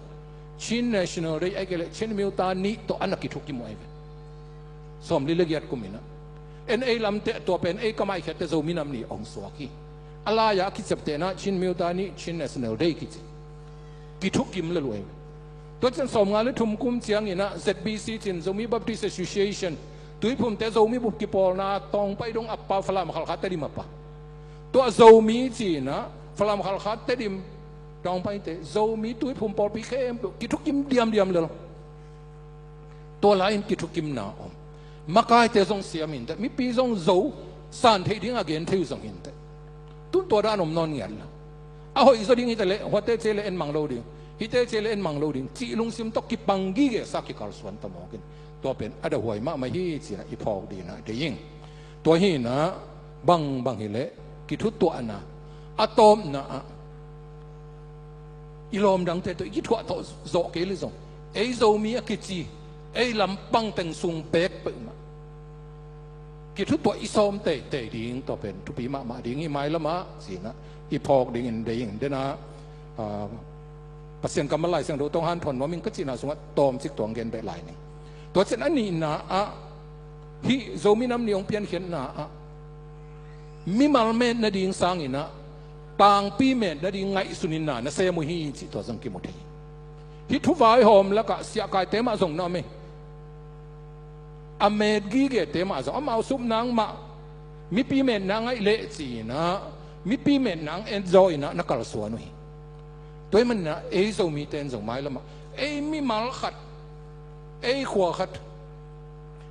Chin National Day ahi kei leh Chin အမျိုးသားနေ့ tawh a na kithukim uh ahi ve. Sawmli le giat kuminah en ei lamteh tua pen ei kamaihkhiatte Zo minam ni hong suak hi. A lai-ah a kiciaptehna Chin အမျိုးသားနေ့, Chin National Day kici kithukim le luai. Tua cian sawmnga le thum kum cianginah Z B C cin, Zomi Baptist Association, Tuiphumte Zomi bup kipawlna Tawngpai dong a pa, Falam, Khalkha, Tedim a pa. Tua Zomi cinah Falam, Khalkha, Tedim, Tawngpaite, Zomi Tuiphum pawlpi khempeuh kithukim diamdiam lel. Tua lai-in kithukimna om. Makaite zong siam inteh, mipi zong zo san theih ding a gen thei uh zong inteh. Tun tua dan om nawn ngiat lo. A hoih zaw ding hi ta leh huate cia le en mang lo ding, hite cia le en mang lo ding cih lungsim tawh kipang gige sa kikalsuan ta mawkin, tua pen a dahuai mahmah hi cinah i phawk dinah dei ing. Tua hinah bangbang hileh kithutuahna a tawpna ah i lawm dangte tawh i kithuah tawh zawh kei le zong, ei Zomi a kici ei lampang teng sung pek peuhmah kithutuah i sawm teitei ding, tua pen thupi mahmah ding hi. Mailamah cinah i phawk dingin dei ing. Denah, ah, Pasian kammal Lai Siangtho tawh hanthawn nuam ing ka cihna sungah tawmcik tuang gen beh lai ning. Tua cian a nihna ah hih Zo minam ni hong piankhiatna ah mimal met nading sanginah tangpi met nading ngaihsuninna na sem uh hi cih tua zong kimu thei. Hih thuvaihawm lakah siahkaite mah zong na om hi. A met gigete mah zong amau sup nang mah mipi met nang ngaih leh cinah mipi met nang en zaw inah na kalsuan uh hi. Tua hi maninah ei Zomite in zong mailamah ei mimal khat, ei khua khat,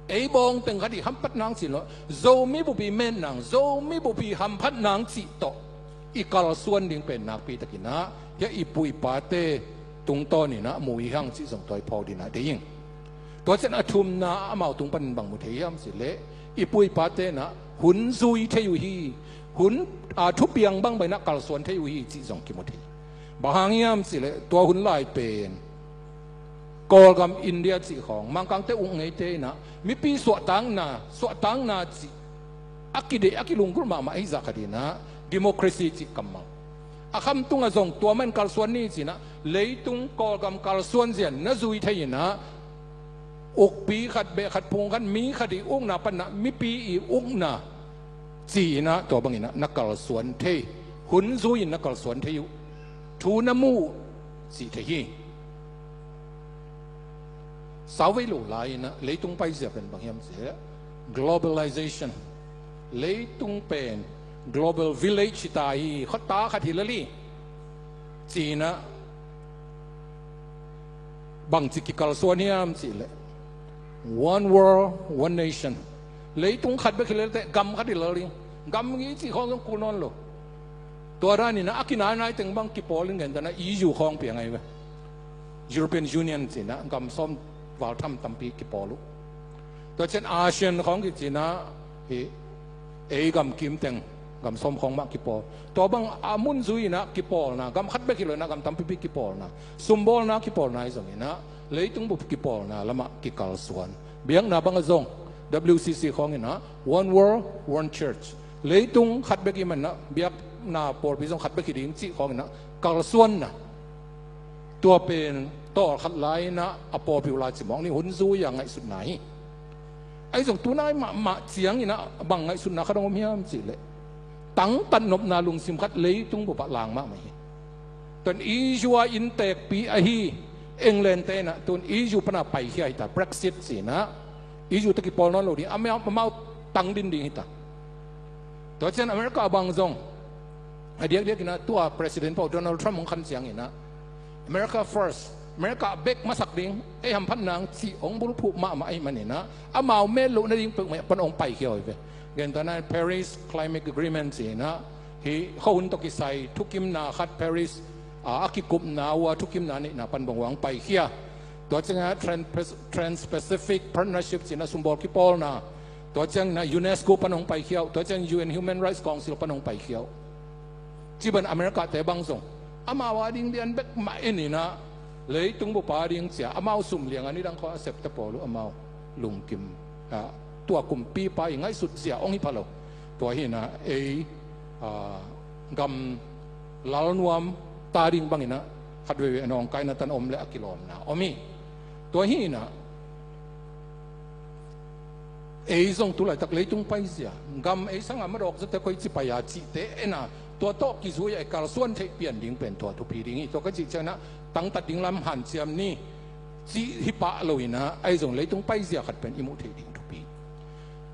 ei bawngteng khat i hamphat nang cih lo, Zomi bupi met nang, Zomi bupi hamphat nang cih tawh i kalsuan ding pen nakpi takinah hiah i pu i pate tungtawninah mu i hang cih zong tua i phawk dinah dei ing. Tua cian a thumna ah amau tung panin bang mu thei hiam cih leh i pu i pate inah hun zui thei uh hi. Hun, a, thupiang bangbang inah kalsuan thei uh hi cih zong kimu thei. Bang hang hiam cih leh tua hun lai pen Kawlgam India cih khawng Mangkangte uk ngeite inah mipi suahtakna, suahtakna cih a kideih a kilunggulh mahmah ahi zah khatinah democracy cih kammal a kham tungah zong tua man kalsuan ni cinah leitung Kawlgam kalsuan zia na zui thei inah ukpi khat, beh khat, phung khat, mi khat i ukna panah mipi i ukna ci-inah tua banginah na kalsuan thei, hun zui-in na kalsuan thei uh, thu na mu uh cih thei hi. Sauvei lo lai-inah leitung paizia pen bang hiam cih leh globalization, leitung pen global village hi ta hi, khuata khat hi lel hi. Ci-inah bangci kikalsuan hiam cih leh one world, one nation. Leitung khat bek hi lel teh gam khat hi lel ding. Gam i cih khawng zong kul nawn lo. Tua danin ah a kinainai teng bang kipawl in, gentehna E U khawng piang ahi ve. European Union ci-in ah gam sawm val tham tampi kipawl uh. Tua ciang ASEAN khawng kici-in ah hih ei gam kim teng gam sawm khawng mah kipawl. Tua bang a mun zui-in ah kipawlna, gam khat bek hi lo-in ah gam tampipi kipawlna, sumbawlna kipawlna ahi zongin ah leitung bup kipawlna lamah kikalsuan. Biakna bangah zong W C C khawngin ah One World, One Church. Leitung khat bek ahih manin ah biakna pawlpi zong khat bek hi ding cih khawngin ah kalsuanna. Tua pen tawlkhat lai-in ah a pawlpi uh lai cimawh ni, hun zui-a ngaihsutna hi. Ahi zong tunai mahmah ciangin ah bang ngaihsutna khat hong om hiam cih leh, tangtat nopna lungsim khat leitung bup ah lang mahmah hi. Tua in E U a innteekpi ahi England te in ah tu-in E U pan a paikhia hi ta, Brexit ci-in ah. E U tawh kipawl nawn lo ding, amau, amau tang din ding hi ta. Tua ciang America bang zong a diakdiakin ah tua President pau Donald Trump hong khan ciangin ah America first, America bek masak ding, ei hamphat nang cih hong bulphuh mahmah ahih manin ah amau met loh nading peuhmah pan hong paikhia uh hi ve. Gentehna Paris Climate Agreement ci-in ah hih khuahun tawh kisai thukimna khat, Paris a, a kikupna uh a thukimna neihna pan bang uh hong paikhia. Tua ciangin ah Trans-, Trans-Pacific Partnership ci-in ah sumbawl kipawlna. Tua ciangin ah UNESCO pan hong paikhia uh. Tua ciangin U N Human Rights Council pan hong paikhia uh. Ci bang America te bang zong amau a ding lian bek mah en in ah leitung bup a ding ci-a amau sum liang a nidang khawng a septe pawl uh amau lungkim, a, tua kumpipa i ngaihsut zia hong hi pha lo. Tua hi-in ah ei, a, gam lalnuam ta ding bangin ah khat veivei a nawngkaina tan om leh a kilawmna om hi. Tua hi-in ah ei zong tu laitak leitung paizia, gam ei sangin a madawk zawte koici pai a cihte en a, tua tawh kizui-a i kalsuan theih pian ding pen tua thupi ding hi. Tua ka cih ciangin ah tangtat ding lam hanciam ni cih hi pah lo-in ah, ahi zong leitung paizia khat pen i muh theih ding thupi.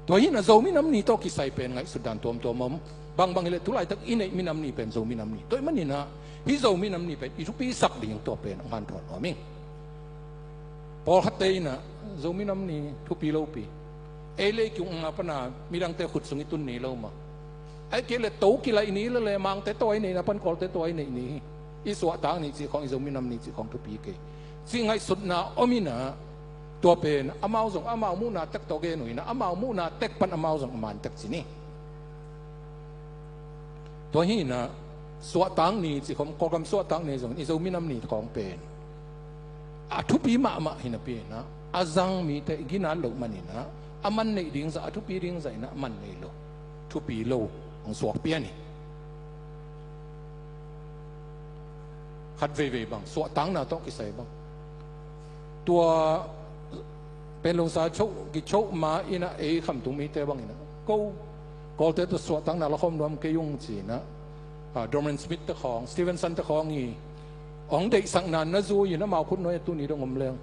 Tua hi-in ah Zomi Nam Ni tawh kisai pen ngaihsut dan tuamtuam om. Bangbang hi leh tu laitak i neih Minam Ni pen Zomi Nam Ni. Tua ahih manin ah hih Zomi Nam Ni pen i thupisak ding tua pen hong hanthawn nuam ing. Pawlkhatte in ah Zomi Nam Ni thupi lopi. Ei leh i kiung a pan a midangte khut sung i tun ni lo mah. Ahih kei leh to kilaih ni leh leh Mangte tua i neihna pan Kawlte tua i neih ni hi. I suahtak ni cih khawng, i Zomi Nam Ni cih khawng thupi kei cih ngaihsutna om in ah, tua pen amau zong amau muhna tek tawh gen uh in ah, amau muhna tek pan amau zong a man tek ci ni. Tua hi-in ah suahtak ni cih khawng, Kawlgam suahtak ni zong i Zomi Nam Ni khawng pen a thupi mahmah hi napi-in ah, a zang mite i ginat loh manin ah a man neih ding zah, a thupi ding zah in ah a man nei lo, thupi lo hong suak pian hi. Khat veivei bang suahtakna tawh kisai bang, tua Panglong sa choh, kichoh ma in ah ei khamtung mite bangin ah, ko Kawlte tawh suahtakna la khawm nuam kei ung ci-in ah, a, Dorman Smith te khawng, Stevenson te khawng i hong deihsakna na zui-in amau khutnuai ah tuni dong om leng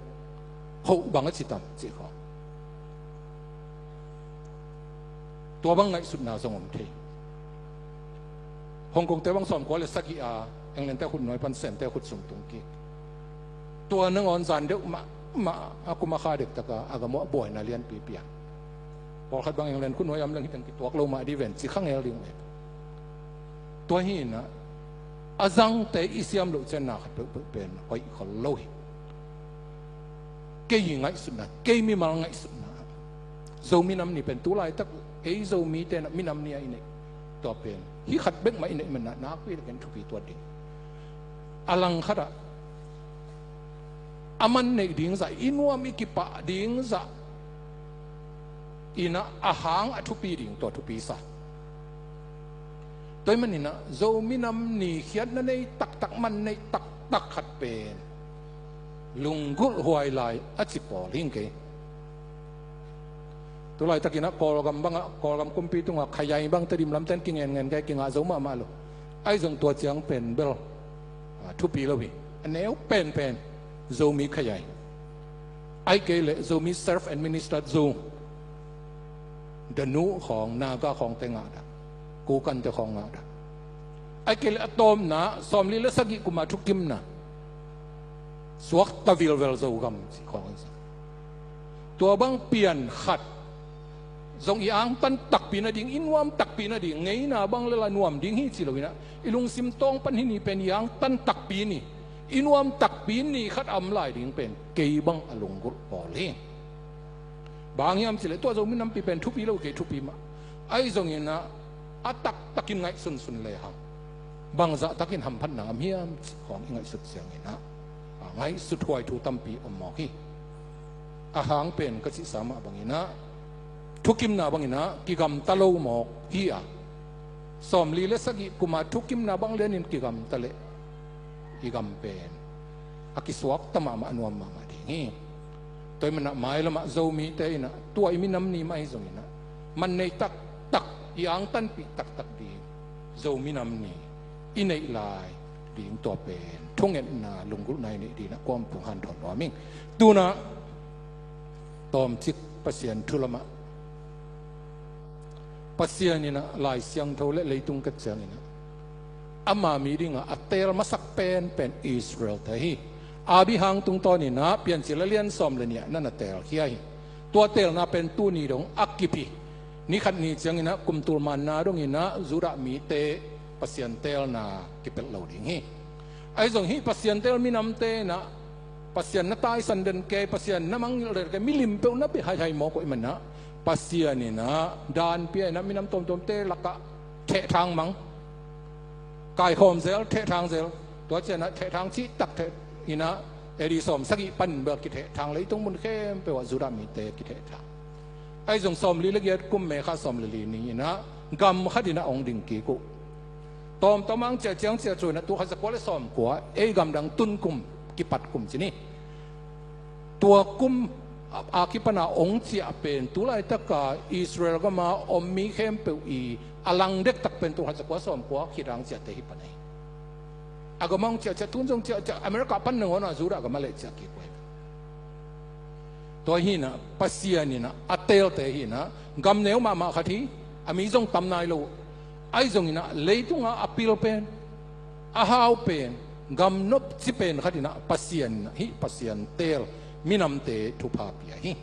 hoh bang a ci tam cih khawng. Tua bang ngaihsutna zong om thei. Hong Kongte bang sawmkua leh sagih a Englandte khutnuai pan Sente khut sung tung kik. Tua nangawn zan deuh mahmah a kum a kha dektak a a gam uh ah buaina lianpi piang. Pawlkhat bang England khutnuai a om leng hih teng kituak lo mah ding ven ci kha ngel ding uh hi. Tua hi-in ah a zangte i siam loh ciang na khat peuhpeuh pen hoih khol lo hi. Kei i ngaihsutna, kei mimal ngaihsutna, Zomi Nam Ni pen tu laitak ei Zomite in ah Minam Ni a i neih, tua pen hih khat bek mah i neih manin ah nakpi takin thupi tuat ding. A langkhat ah a man neih ding zah, i nuam i kipah ding zah in ah a hang a thupi ding tua thupi sa. Tua ahih manin ah Zomi Nam Ni khiatna nei taktak, man neih taktak khat pen lunggulh huai lai a ci pawl hi ing kei. Tu laitakin ah Kawlgam bangah, Kawlgam kumpi tungah Khayai bang Tedim lamte in kingenngen kei, kingah zo mahmah lo. Ahi zong tua ciang pen bel, a, thupi lo hi. A neu penpen Zomi Khayai, ahih kei leh Zomi self-administered zone, Danu khawng, Naga khawngte ngah dah, Kokante khawng ngah dah. Ahih kei leh a tawpna sawmli leh sagih kum a thukimna suakta vilvel Zogam cih khawng hi sa. Tua bang pian khat Zong i angtan takpi nading, i nuam takpi nading, ngeina bang le la nuam ding hi ci lo inah, i lungsim tawng pan hi ni pen i angtan takpi ni, i nuam takpi ni khat a om lai ding pen kei bang a lunggulh pawl hi. Bang hiam cileh tua Zomi nampi pen thupi lo kei, thupi mah. Ahi zong inah a taktakin ngaihsunsun lehang bangzah takin hamphatna om hiam cih khawng i ngaihsut ciang inah, a, ngaihsut huai thu tampi om mawk hi. A hang pen ka cihsa mah bang inah thukimna bang inah kigamta lo mawk hi a, sawmli le sagih kuma thukimna bang lianin kigamta leh i gam pen a kisuakta mahmah, a nuam mahmah ding hi. Tua ahih manah mailamah Zomite inah tua i minam ni mah hi zong inah man nei taktak, i angtanpih taktak ding Zomi Nam Ni i neih lai ding tua pen thungetna, lunggulhna i neih ding inah kua hong pung hanthawn nuam ing. Tu-in ah tawmcik Pasian thu lamah, Pasian inah Lai Siangtho le leitung kat ciang inah ama mi dingah a teel masak penpen Israelte hi. Abraham tungtawn inah Piancil a lian sawm le nih ah na na teelkhia hi. Tua teelna pen tuni dong a kip hi. Ni khat ni ciang inah kum tul manna dong inah Judah mite Pasian teelna kipelh lo ding hi. Ahi zong hih Pasian teel minamte inah Pasian na taisan den kei, Pasian na mangngilh den kei, milim peuh na bia haihai mawk uh ahih manah Pasian inah dan pia inah minam tuamtuamte lakah thehthang mang, kaikhawm zel, thehthang zel. Tua ciang inah thehthang cihtak theh inah A D sawm sagih panin bel kithehthang, leitung mun khempeuh ah Judah mite kithehthang. Ahi zong sawmli le giat kum May kha sawm le li ni inah gam khat inah hong ding kik uh. Tawmtawm hong ciah ciang ciah cu inah tul khat zakua le sawmkua, ei gamdang tun kum, kipat kum ci ni. Tua kum a, a kipana hong ciah pen tu laitaka Israel gama om mi khempeuh i a lang dektak pen tul khat zakua sawmkua khit hong ciahte hi pan ahi. A gama hong ciah ciah, tun zong ciah ciah, America pan nangawn a Judah gama leh ciah kik uh hi. Tua hi inah Pasian inah a teelte hi inah gam neu mahmah khat hi, a mi zong tam nai lo. Ahi zong inah leitungah a pil pen, a hau pen, gam nopci pen khat inah Pasian inah hih Pasian teel minamte thupha pia hi.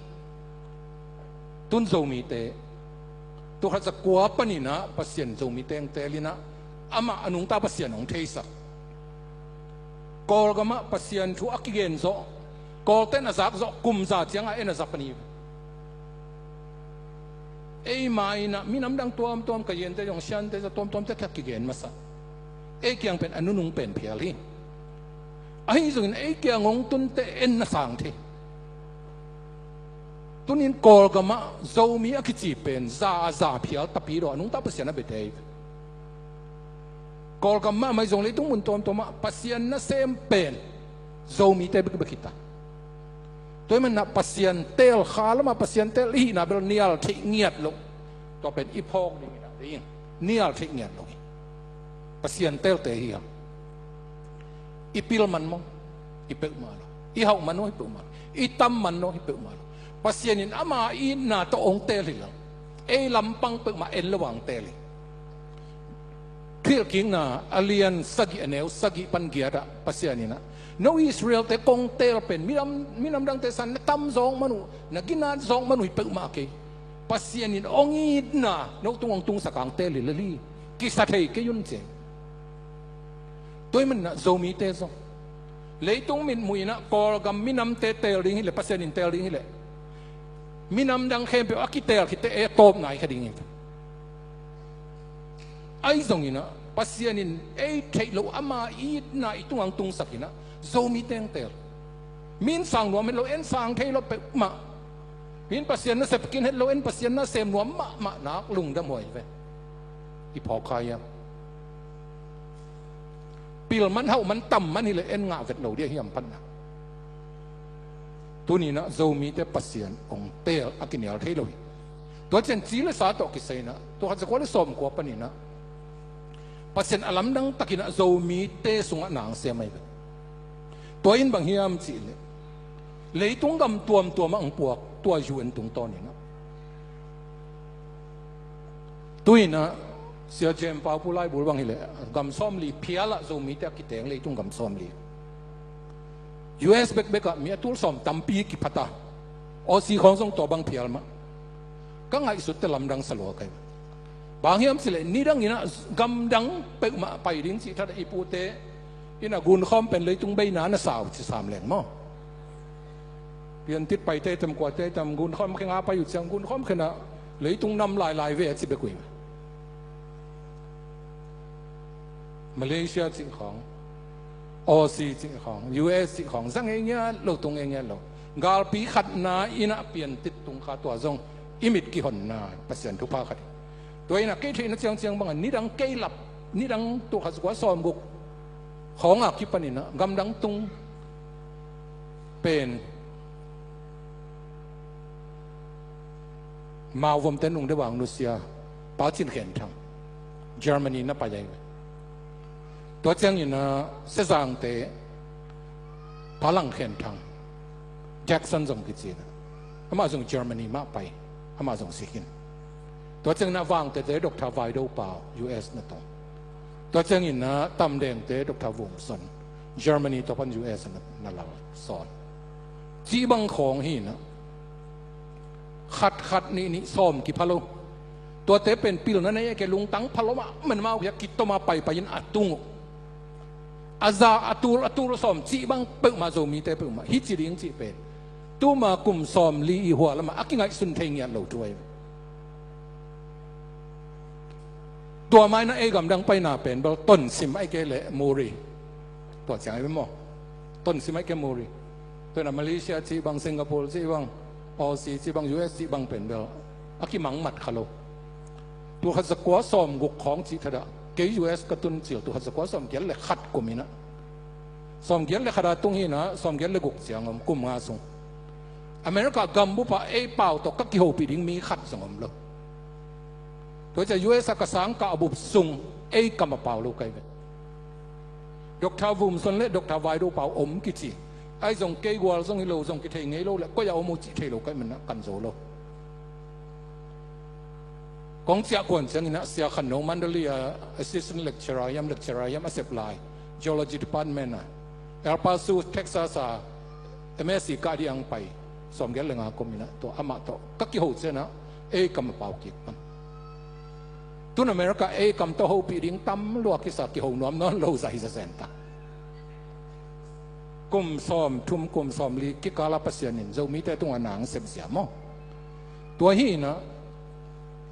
Tun Zomite, tul khat zakua pan inah Pasian Zomite hong teel inah amah a nungta Pasian hong theisak. Kawlgamah Pasian thu a kigen zawh, Kawlte'n a zak zawh kum za ciangah en a za pan hi. Eima inah minam dang tuamtuam, Kayente zong, Siante zong tuamtuamte kiang kigen masa. Ei kiang pen a nunung pen phial hi. Ahi zongin ei kiang hong tunte en na sang thei. Tuni-in Kawlgamah Zomi a kici pen za a za phial tapi daw a nungta Pasian a biate hi. Kawlgam mahmah hi zong leitung mun tuamtuamah Pasian nasem pen Zomite bekbek hi ta. Tua ahih manah Pasian teel, kha lamah Pasian teel i hihna bel nial theih ngiat loh. Tua pen i phawk ding inah ding, nial theih ngiat loh hi. Pasian teelte hi hang. I pil man maw? Hi peuhmah lo. I hauh man maw? Hi peuhmah lo. I tam man maw? Hi peuhmah lo. Pasian in ama itna tawh hong teel hi lo. Ei lampang peuhmah en lo a hong teel hi. Thuhilhkikna a lian sagih, a neu sagih pan giat ah Pasian inah, no Israelte kong teel pen minam, minam dangte san na tam zawk man uh, na ginat zawk man uh hi peuhmah kei. Pasian in hong itna no tung hong tungsak a hong teel hi lel hi. Kisa thei kei un ci. Tua ahih manah Zomite zong leitung mitmuh inah Kawlgam minamte teel ding hileh, Pasian in teel ding hileh, minam dang khempeuh a kiteel khitte ei a tawp nai kha ding hi. Ahi zong inah Pasian in ei theih loh ama itna i tungah hong tungsak inah Zomite hong teel. Min sang nuam het lo, en sang thei lo peuhmah. Min Pasian nasep kin het lo, en Pasian nasem nuam mahmah nak lungdam huai ve. I phawk kha hiam? Pil man, hauh man, tam man hileh en ngah vet lo ding a hiam phatna. Tuni inah Zomite Pasian hong teel a kinial thei lo hi. Tua ciang ci le sa tawh kisai inah tul khat zakua le sawmkua pan inah Pasian a lamdang tak inah Zomite sungah na hong sem ahi ve. Tua in bang hiam cihleh leitung gam tuamtuamah hong puak, tua U N tungtawn inah. Tu inah Sia Jem Pau Pu Lai Bul bang hileh gam sawmli phial ah Zomite a kiteng, leitung gam sawmli. U S bekbek ah mi a tul sawm tampi kiphat a, Aussie khawng zong tua bang phial mah. Ka ngaihsut teh lamdang sa lua ka hi. Bang hiam cih leh nidang in ah gamdang peuhmah pai ding cih thadah i pute in ah gunkhawm pen leitung beina na sa uh ci sam leng maw. Piantit paite tam kuate tam gunkhawm khen a pai uh ciang gunkhawm khen ah leitung nam lailai ve a ci bek uh hi. Malaysia cih khawng, Aussie cih khawng, U S cih khawng zang ei ngiat lo, tung ei ngiat lo. Galpi khatna in ah piantit tung kha, tua zong i mit kihonna Pasian thupha khat hi. Tua in ah kei theihna ciangciang bangah nidang kei lap, nidang tul khat za kua sawmguk khawng a kipan in ah gamdang tung pen Mao vomte nungdeuh a nusia Pa Cin Khen Thang, Germany na pai ahi ve. Tua ciangin ah Sezangte Pa Lang Khen Thang, Jackson zong kici in ah, amah zong Germany mah pai, amah zong si khin. Tua ciangin ah Vangtete Doctor Vai Do Pau U S na tung. Tua ciangin ah Tamdengte Doctor Vum Son, Germany tua pan U S na, na lal sawn. Cih bang khawng hi in ah khat khat nih nih sawm kipha lo. Tuate pen pilna nei a kei lungtang pha lo mahmah, amau kiang kitom a paipai in a tung uh. A za a tul a tul sawm cih bang peuhmah Zomite peuhmah hi ci ding cih pen tuma kum sawmli i hua lamah a kingaihsun thei ngiat lo thu ahi. Tua mai na ei gamdang paina pen bel tonsim ahi kei leh muri. Tua ciang ahi maw? Tonsim ahi kei muri. Tua na Malaysia cih bang, Singapore cih bang, Aussie cih bang, U S cih bang pen bel a kimangmat kha lo. Tul khat za kua sawmguk khawng cih thadah kei U S ka tun cil tul khat za kua sawmgiat le khat kum in ah, sawmgiat le khat a tung hi in ah sawmgiat le guk ciang om, kum nga sung America gambup ah ei pau tawh ka kihopih ding mi khat zong om lo. Tua ciang U S a ka sang ka a bup sung ei kam a pau lo ka hi ve. Doctor Vum Son le Doctor Vai Do Pau om kici. Ahi zong kei gual zong hi lo, zong kithei ngei lo le koi a om uh cih thei lo ka hih manin ah kan zo lo. Kong ciah kuan ciangin ah Sia Khan No Mandalay a assistant lecturer hiam, lecturer hiam a sep lai, geology department a, El Paso, Texas a M S C kah ding a pai, sawmgiat le nga kum in ah tua amah tawh ka kiho ciangin ah ei kam a pau kik pan. Tun America ei kam tawh hopih ding tam lua kisa, kiho nuam nawn lo zah hi zazen ta. Kum sawmthum, kum sawmli kikal a Pasian in Zomite tungah na hong sep zia maw? Tua hi in ah,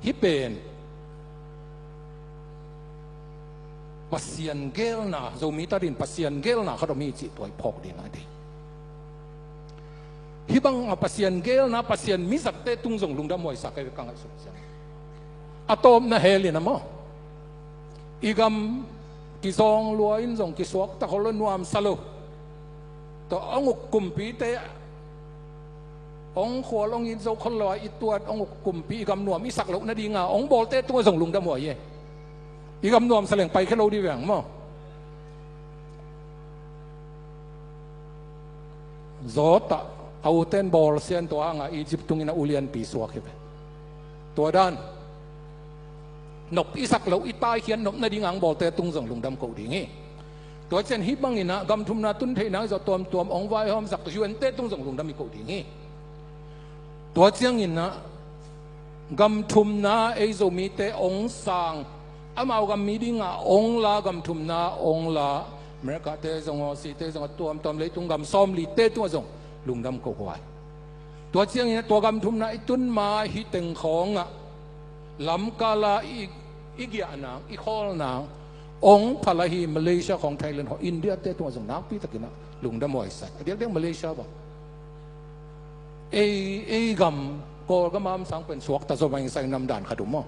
hih pen Pasian geelna, Zomite adingin Pasian geelna khat om hi cih tua i phawk ding a deih. Hih bang a Pasian geelna, Pasian mizatte tung zong lungdam huaisa ka hi ve ka ngaihsut ciang. A tawpna hell in ah maw, i gam kizawng lua in zong kisuakta khol lo, nuamsa lo. Tua hong uk kumpite, hong khual hong it zo khol lo a i tuat hong uk kumpi i gam nuam i sak loh nadinga hong bawlte tungah zong lungdam huai hi. I gam nuamsa leng paikhia lo ding veng maw? Zawtah a uten bawlsia in tua hanga Egypt tungin a ulianpi suak hi ve. Tua dan nop i sak loh, i taikhiat nop nading a hong bawlte tung zong lungdam ko ding hi. Tua ciang hih bangin ah gam thumna tun theih nang zawh tuamtuam hong vaihawmsak U N te tung zong lungdam i ko ding hi. Tua ciangin ah gam thumna ei Zomite hong sang, amau gam mi dinga hong la, gam thumna hong la America te zong, Aussie te zong, a tuamtuam leitung gam sawmli te tungah zong lungdam ko huai. Tua ciangin ah tua gam thumna i tun ma hih teng khawngah lamkala i, i giah nang, i khawl nang hong phalai hi Malaysia khawng, Thailand khawng, India te tungah zong nakpi takin ah lungdam huai sa. A diakdiak Malaysia bang ei, ei gam, Kawlgam a om sang pen suakta zaw mah ing sa ing, nam dan khat uh maw?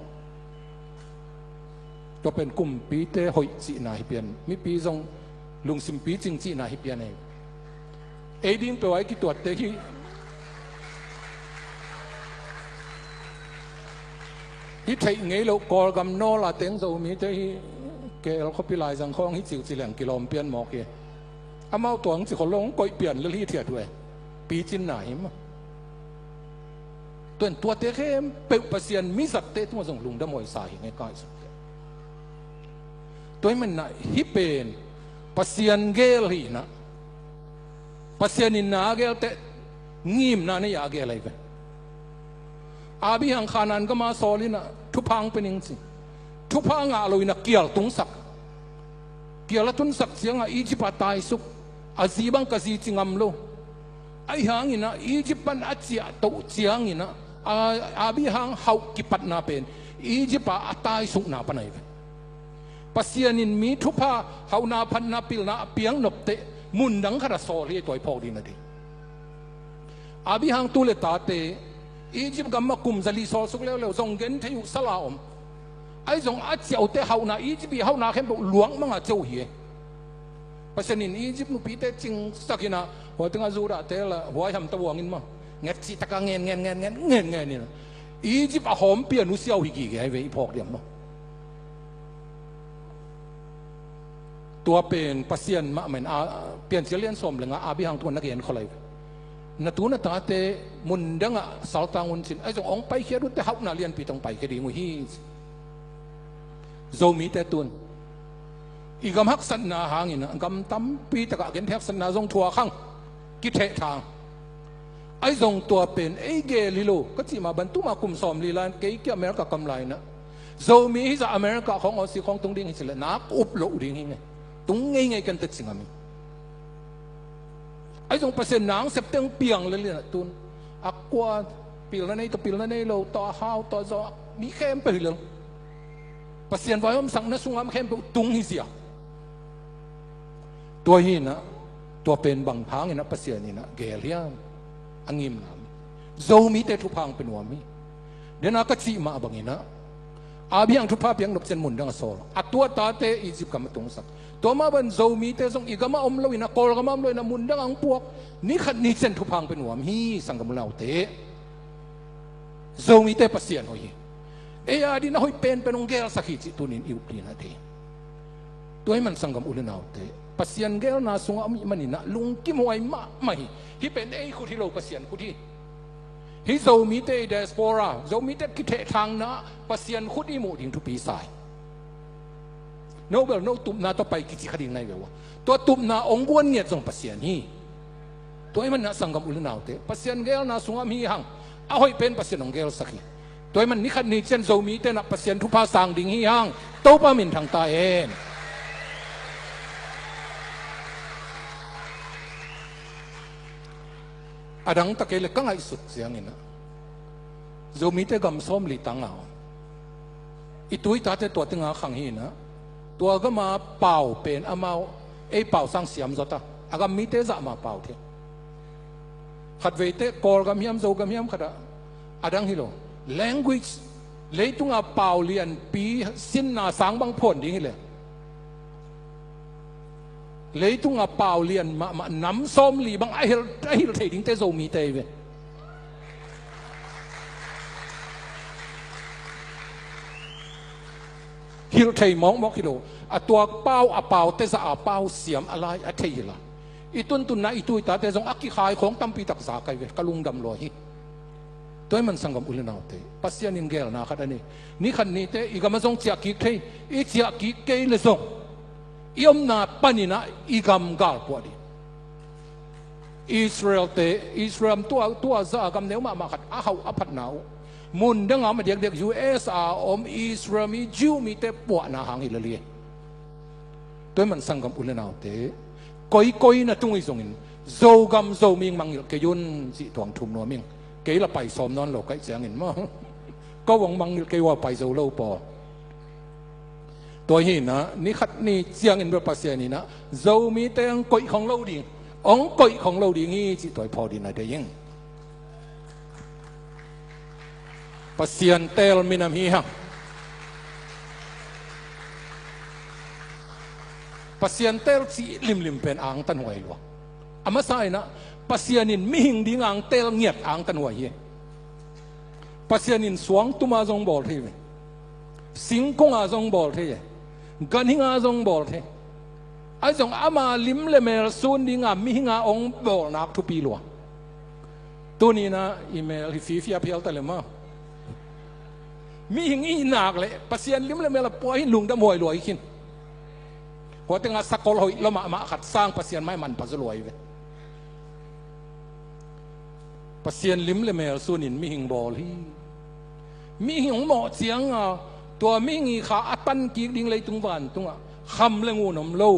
Tua pen kumpite hoih cihna hi pian, mipi zong lungsim picing cihna hi pian ei. Ei ding peuh a i kituatte hi. Hi theih ngei loh Kawlgam nawl a teng Zomite hi, K L khuapi laizang khawng hi ciuci leng kilawm pian mawk hi. Amau tuang ci khol lo hong koih pian lel hi thiat uh e. Picinna hi maw? Tua in tuate khempeuh Pasian mizatte tungah zong lungdam huai sa hi ngei ka ngaihsut teh. Tua hi manah hih pen Pasian geel hi inah, Pasian in na a geel teh ngimna nei a geel ahi ve. Abraham Khanaan gama sawl inah thupha hong pia ning ci. Thupha ngah lo inah kial tungsak. Kial a tunsak ciangah Egypt ah taisuk. A zi bang ka zi ci ngam lo. Ahi hanginah Egypt pan a ciah toh cianginah, a, Abraham hauh kipatna pen Egypt ah a taisukna pan ahi ve. Pasian in mi thupha hauhna phatna pilna a piak nopteh mundang khat ah sawl hi, tua i phawk ding a ding. Abraham tu le tate Egypt gam ah kum zali sawlsuk leuleu, zong genthei uh sala om. Ahi zong a ciah uhte hauhna, Egypt i hauhna khempeuh luak manga ciah uh hi. Pasian in Egypt nupite cingsak inah, hua tengah Judahte la huai hamta buang in maw, nget cihtakah ngen ngen ngen ngen ngen ngen inah Egypt a hawmpi a nusia uh hi gige ahi ve, i phawk diam maw? Tua pen Pasian mahmah in, a, Piancil lian sawm le nga, Abraham tungah na gen khol ahi ve. Na tu na tate mundangah saltang un cin, ahi zong hong paikhiat utte hauhna lianpi tawh hong paikhia ding uh hi. Zomite tun i gam haksatna hangin gam tampi takah genthei haksatna zong thuak hang, kithehthang. Ahi zong tua pen ei gel hi lo, ka cih mah bang tuma kum sawmli lai-in kei kia America kam lai-inah, Zomi hizah America khawng, Aussie khawng tung ding hi cileh nak up loh ding hi ngei. Tung ngeingei kan teh ci ngam hi. Ahi zong Pasian nang septeng piang le lianah tun a kua pilna nei tawh pilna nei lo, tawh a hau tawh a zaw, mi khempeuh hi lel. Pasian vaihawmsakna sungah mi khempeuh tung hi zia. Tua hi inah, tua pen bang hanginah Pasian inah gel hiam? A ngimna, Zomite thupha hong pia nuam hi. Dena ka cih mah banginah Abraham thupha piak nop ciang mundang a sawl. A tu a tate Egypt gam a tungsak. Tua mah bang Zomite zong i gam a om lo inah, Kawlgam a om lo inah mundang a hong puak. Ni khat ni ciang thupha hong pia nuam hi, sanggam u le naute. Zomite Pasian hoih hi. Ei a ding a hoih penpen hong gelsak hi cih tunin i up ding a dei. Tua ahih man sanggam u le naute, Pasian gelna sungah om i hih maninah lungkimhuai mahmah hi. Hih pen ei khut hi lo, Pasian khut hi. Hih Zomite i diaspora, Zomite kithehthangna Pasian khut i muh ding thupi sa hi. No bel no tupna tawh pai kici kha ding nai ve ua. Tua tupna hong guan ngiat zong Pasian hi. Tua ahih maninah sanggam u le naute, Pasian gelna sungah om hi hang. A hoih pen Pasian hong gelsak hi. Tua ahih man ni khat ni ciang Zomite nah Pasian thupha sang ding hi hang. Topa min thang ta hen. A dang tak kei le ka ngaihsut cianginah Zomite gam sawmli tanga om. I tu i tate tua tengah khang hi inah, tua gama pau pen amau ei pau sang siam zawta, a gam mite zah mah pau thei. Khatveite Kawlgam hiam Zogam hiam khatah, a dang hi lo. Language, leitunga pau lianpi sinna sang bang phuan ding hileh, leitunga pau lian mahmah nam sawmli bang a hilh, a hilh thei dingte Zomite hi ve. Hilh thei mawkmawk hi lo. A tuak pau, a paute zah a pau siam a lai a thei hi la. I tuntunna i tu i tate zong a kikhai khawng tampi tak za kai ve, ka lungdam lua hi. Tua ahih man sanggam u le naute, Pasian in gelna khat a nei. Ni khat nite i gam ah zong ciah kik thei, i ciah kik kei le zong i omna paninah i gam galpuah ding. Israelte, Israel tua, tua zah a gam neu mahmah khat a hauh a phatna uh, mundang a om a diakdiak U S a om Israel mi Jew mite puahna hang hi lel hi. Tua ahih man sanggam u le naute, koikoi na tung uh hi zongin Zogam Zomi hong mangngilh kei un cih tuang thum nuam ing. Kei la pai sawm nawn lo ka hih ciangin maw, ko hong mangngilh kei ua pai zo lo pawl. Tua hi inah ni khat ni ciangin bel Pasian inah Zomite hong koih khong lo ding, hong koih khong lo ding hi cih tua i phawk ding a dei ing. Pasian teel minam hi hang. Pasian teel cih limlim pen angtanhuai lua. A masa inah Pasian in mihing ding angteel ngiat angtanhuai hi. Pasian in suangtum a zong bawl thei ve. Singkung a zong bawl thei e. Ganhing a zong bawl thei. Ahi zong ama lim le mel sun dinga mihing a hong bawlnak thupi lua. Tuninah i mel hi fifia phial ta le maw. Mihing i hihnak le Pasian lim le mel a pua hi lungdam huai lua hi khin. Hua tengah sakol hoih lua mahmah khat sang Pasian mai manpha zaw lua hi ve. Pasian lim le mel sunin mihing bawl hi. Mihing hong mawh cianga tua mihing i kha a tan kik ding leitung vantungah kham le ngun om lo.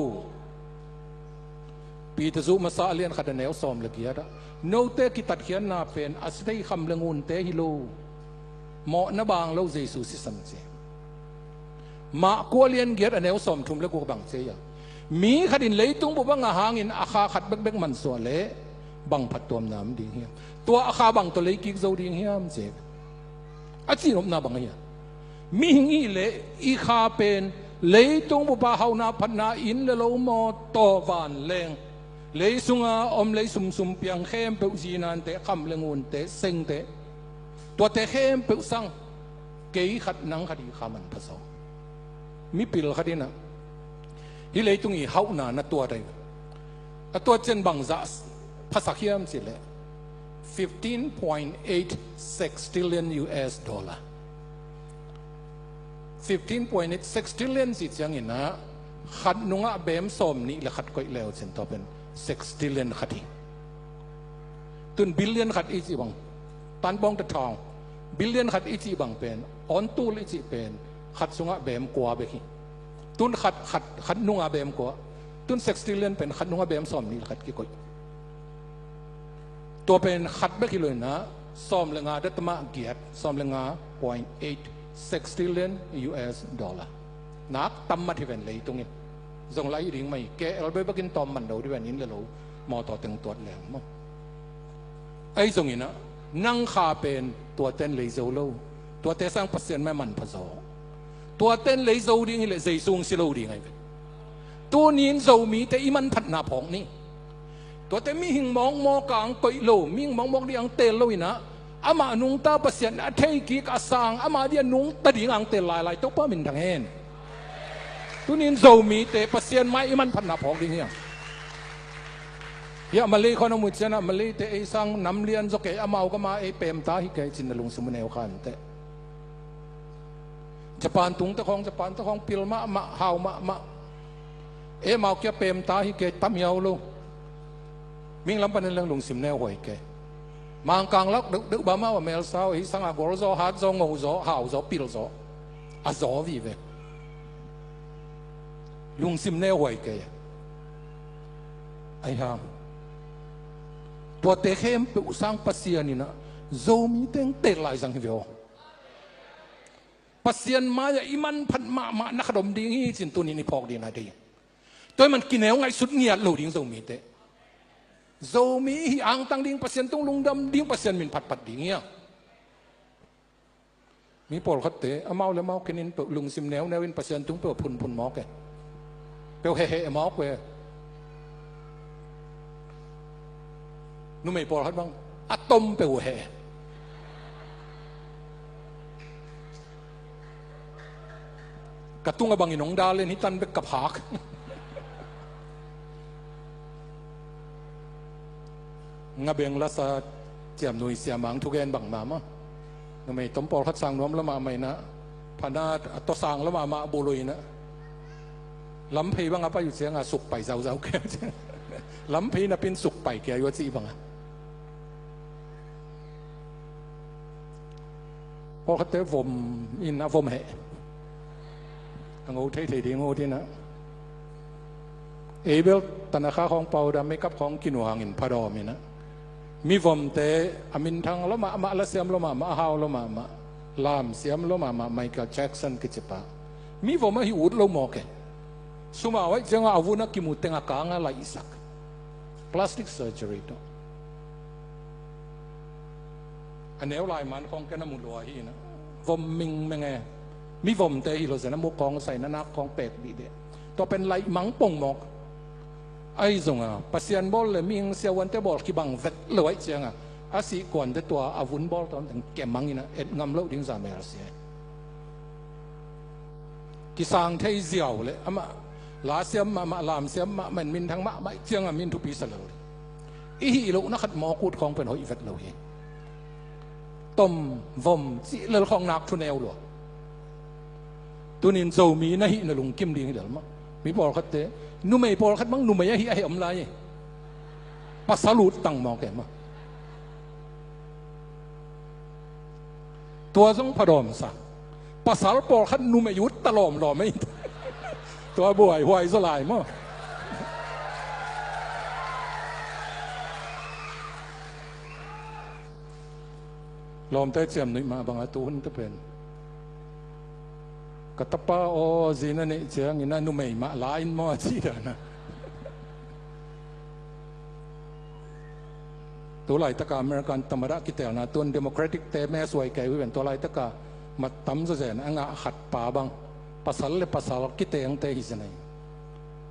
Peter zuh masa a lian khat a neu sawm le giatah, note kitatkhiatna pen a si thei kham le ngunte hi lo, mawhna bang lo Jesu sisan ci. Mah kua lian giat a neu sawm thum le guk bang ci a, mi khat in leitung bup a ngah hangin a kha khat bekbek mansuah leh bang phattuamna om ding hiam? Tua a kha bang tawh leikik zo ding hiam ci. A cihnopna bang ahi a, mihing i leh i kha pen leitung bupa hauhna phatna inn le lo mawtaw vanleng, lei sunga om lei sumsum piang khempeuh, zinante, kham le ngunte, sengte, tuate khempeuh sang kei khat nang khat i kha manpha zaw. Mipil khat inah hih leitung i hauhna na tuat ahi. A tuat cian bangzah phasak hiam cileh fifteen point eight sextillion U S dollar. Fifteen point eight sextillion cih cianginah khat nungah bem sawm nih le khat koih leu cin tua pen sextillion khat hi. Tun billion khat i cih bang, tanbawng ta thawng, billion khat i cih bang pen, awntul i cih pen khat sungah bem kua bek hi. Tun khat, khat, khat nungah bem kua. Tun sextillion pen khat nungah bem sawm nih le khat kikoih. Tua pen khat bek hi lo inah sawm le nga datama giat, sawm le nga point eight sextillion U S dollar. Nak tam mat hi ven leitung in. Zong lai ding mai, K L bek bekin tawm man lo di ven, inn le lo mawtaw teng tuat leng maw. Ahi zonginah nang kha pen tuaten lei zo lo. Tuate sang Pasian mai manpha zaw. Tuaten lei zo ding hileh Jesu hong si lo ding ahi ven. Tunin Zomite i manphatna phawk ni. Tuate mihing mawkmawk ang koih lo, mihing mawkmawk ding ang teel lo inah, amah nungta Pasian a theikik, a sang, amah ding a nungta ding ang teel lailai Topa minthang hen. Tunin Zomite Pasian mai i manphatna phawk ding hiam? Hiah Malay khawng a muh cianah Malayte ei sang namlian zaw kei, amau gama ei pemta hi kei cin na lungsim uh neu kha inteh. Japan tungte khawng, Japan te khawng pil mahmah, hau mahmah. Ei amau kia pemta hi kei, tam hiau lo. Ming lam panin leng lungsim neu huai kei. Mangkang lak deuhdeuh bama uh a melsa uh, hih sanga gol zaw, hat zaw, ngo zaw, hau zaw, pil zaw. A zaw vive. Lungsim neu huai kei. Ahi hang tuate khempeuh sang Pasian inah Zomi teng tel lai zang hi ve aw. Pasian mai-ah i manphat mahmah na khat om ding hi cin tunin i phawk ding na dei. Tua hi man kineu ngaihsut ngiat lo ding Zomite. Zomi i hih angtang ding, Pasian tung lungdam ding, Pasian min phatphat ding hi a. Mi pawlkhatte amau le amau kinin peuh lungsim neuneu in Pasian tung peuh a phunphun mawk e. Peuh heheh mawk ve. Numei pawlkhat bang a tom peuh uh heh. Ka tungah bangin hong dal in hih tan bek ka phak. Nga beng lasa ciamnui siamang thugen bang mahmah. Numei tom pawlkhat sang nuam lo mahmah inah, phanat a tawsang lo mahmah a buluh inah. Lamphei bang a pai uh cianga sukpai zauzau kei. Lamphei napin sukpai kei uh a cih banga. Pawlkhatte vom in a vom heh. A ngo theithei ding uh dinah. Ei bel tanakha khawng pau dah, makeup khawng kinuangin phadawm inah. Mivomte a minthang lo mahmah, lasiam lo mahmah, a hau lo mahmah, lamsiam lo mahmah, Michael Jackson kicipa. Mivom ahi ut lo mawk e. Sumau aih cianga a vun a kimu teng a kanga laihsak. Plastic surgery tawh. A neu lai man khawng ken a mu lua hi inah. Vom mingmeng e. Mivomte hi lo zen a mu khawng saina nak khawng pek dihdeh. Tua pen laihmang pong mawk. Ahi zonga Pasian bawl le mihing siavuante bawl kibang vet lo aih cianga a sihkuante tua a vun bawl tawn teng kemang inah et ngam loh ding za mel sia. Kisang thei ziau le amah lasiam mahmah, lamsiam mahmah in minthang mahmah aih cianga min thupi sa lo. I hih lohna khat mawk ut khawng pen hoih vet lo hi. Tom vom cih lel khawng nak thu neu lua. Tunin Zomi na hih na lungkim ding hi lel mah. Mi pawlkhatte, numei pawlkhat bang numei ahi ahi om lai hi. Pasal ut tang mawk e mah. Tua zong phadawm sa. Pasal pawlkhat numei ut ta lawmlawm ei. Tua buaihuai zaw lai maw. Lawmte ciamnuih mah bang a tu hun te pen. Ka tapa aw, zi na neih ciangin a numei mah la in maw a ci dan a. Tu laitaka American tamada kitelna tun Democratic te me suai kei uh hi ven, tu laitaka mat tam zawzen a ngah khat pa bang pasal le pasal kitengte hi zen ahi.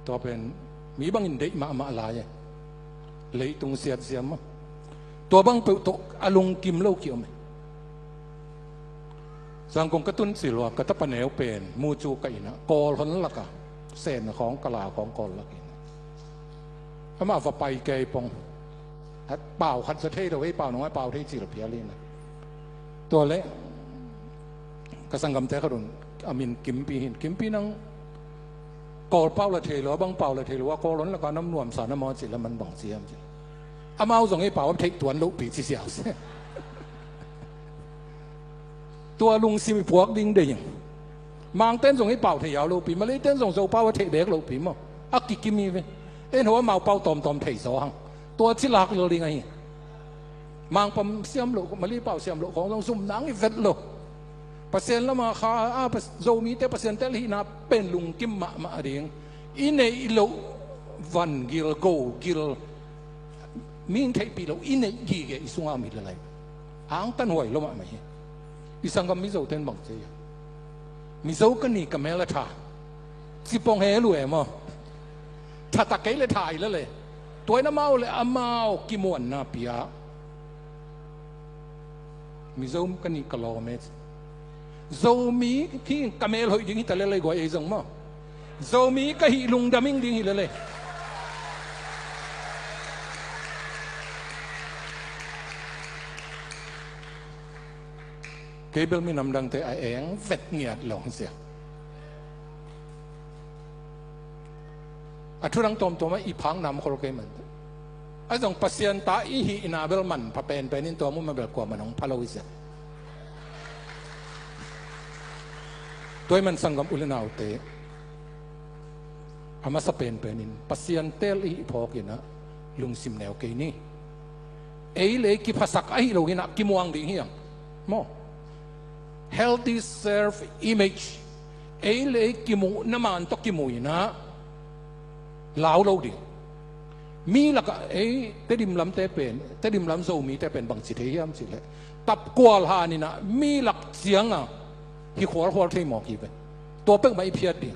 Tua pen mi bangin deih mahmah lai e. Leitung siatzia maw. Tua bang peuh tawh a lungkim lo ki-om e. Zangkong ka tun cil ua ka tapa neu pen mucu ka inn ah Kawl hon laka sen khawng ka la khawng Kawl lak inn ah. Amah va pai kei pong. Pau khat za thei lo, ei pau nong a pau thei cil phial inn ah. Tua le ka sanggamte khat un a min Kimpi hin. Kimpi nang Kawl pau la thei lo, a bang pau la thei lo a Kawl hon laka nam nuamsa na maw cil a man bang ciam cil. Amau zong ei pau a theih tuan lohpi ci siau se. Tua lungsim i puak ding deih ing. Mangten zong ei pau thei yau lopi, Maleiten zong Zopau a theih bek lopi maw. A kikim hi ve. En ho amau pau tawmtawm thei zaw hang. Tua ci lak lel ding ahi. Mangpam siam loh, Malei pau siam loh khawng zong zum nang i vet lo. Pasian lama kha a Zomite Pasian tel hihna pen lungkim mahmah ding. I neih loh van gil go gil ming theihpih lo i neih gige i sunga om hi le lai. Angtan huai lo mahmah hi. I sanggam Mizo ten bang ci a, Mizo ka ni ka mel a tha. Cipong he lu e maw. Thatak kei le tha i le le. Tua in amau le amau kimuanna pia. Mizo ka ni ka lawm e. Zomi hi ka mel hoih ding hi ta le le guai ei zong maw. Zomi ka hih lungdam ing ding hi le le. Kei bel minam dangte a eng vet ngiat lo hi sia. A thu dang tawmtawm a i phak nam khol kei man. A zong Pasian ta i hihna bel manpha penpen in tua mu ma bel kua man hong pha lo hi sia. Tua i man sanggam u le naute. A masa penpen in Pasian tel i hih phawk in ah lungsim neu kei ni. Ei le ei kiphasak ahi lo in ah kimuang ding hi ang. Maw. Healthy self image. Ei le ei kimuh na man tawh kimuh in ah lau lo ding. Mi lakah ei Tedim lamte pen, Tedim lam Zomite pen bangci thei hiam cih leh tapkual han in ah mi lak cianga hi khualkhual thei mawk hi ve. Tua pek mah i phiat ding.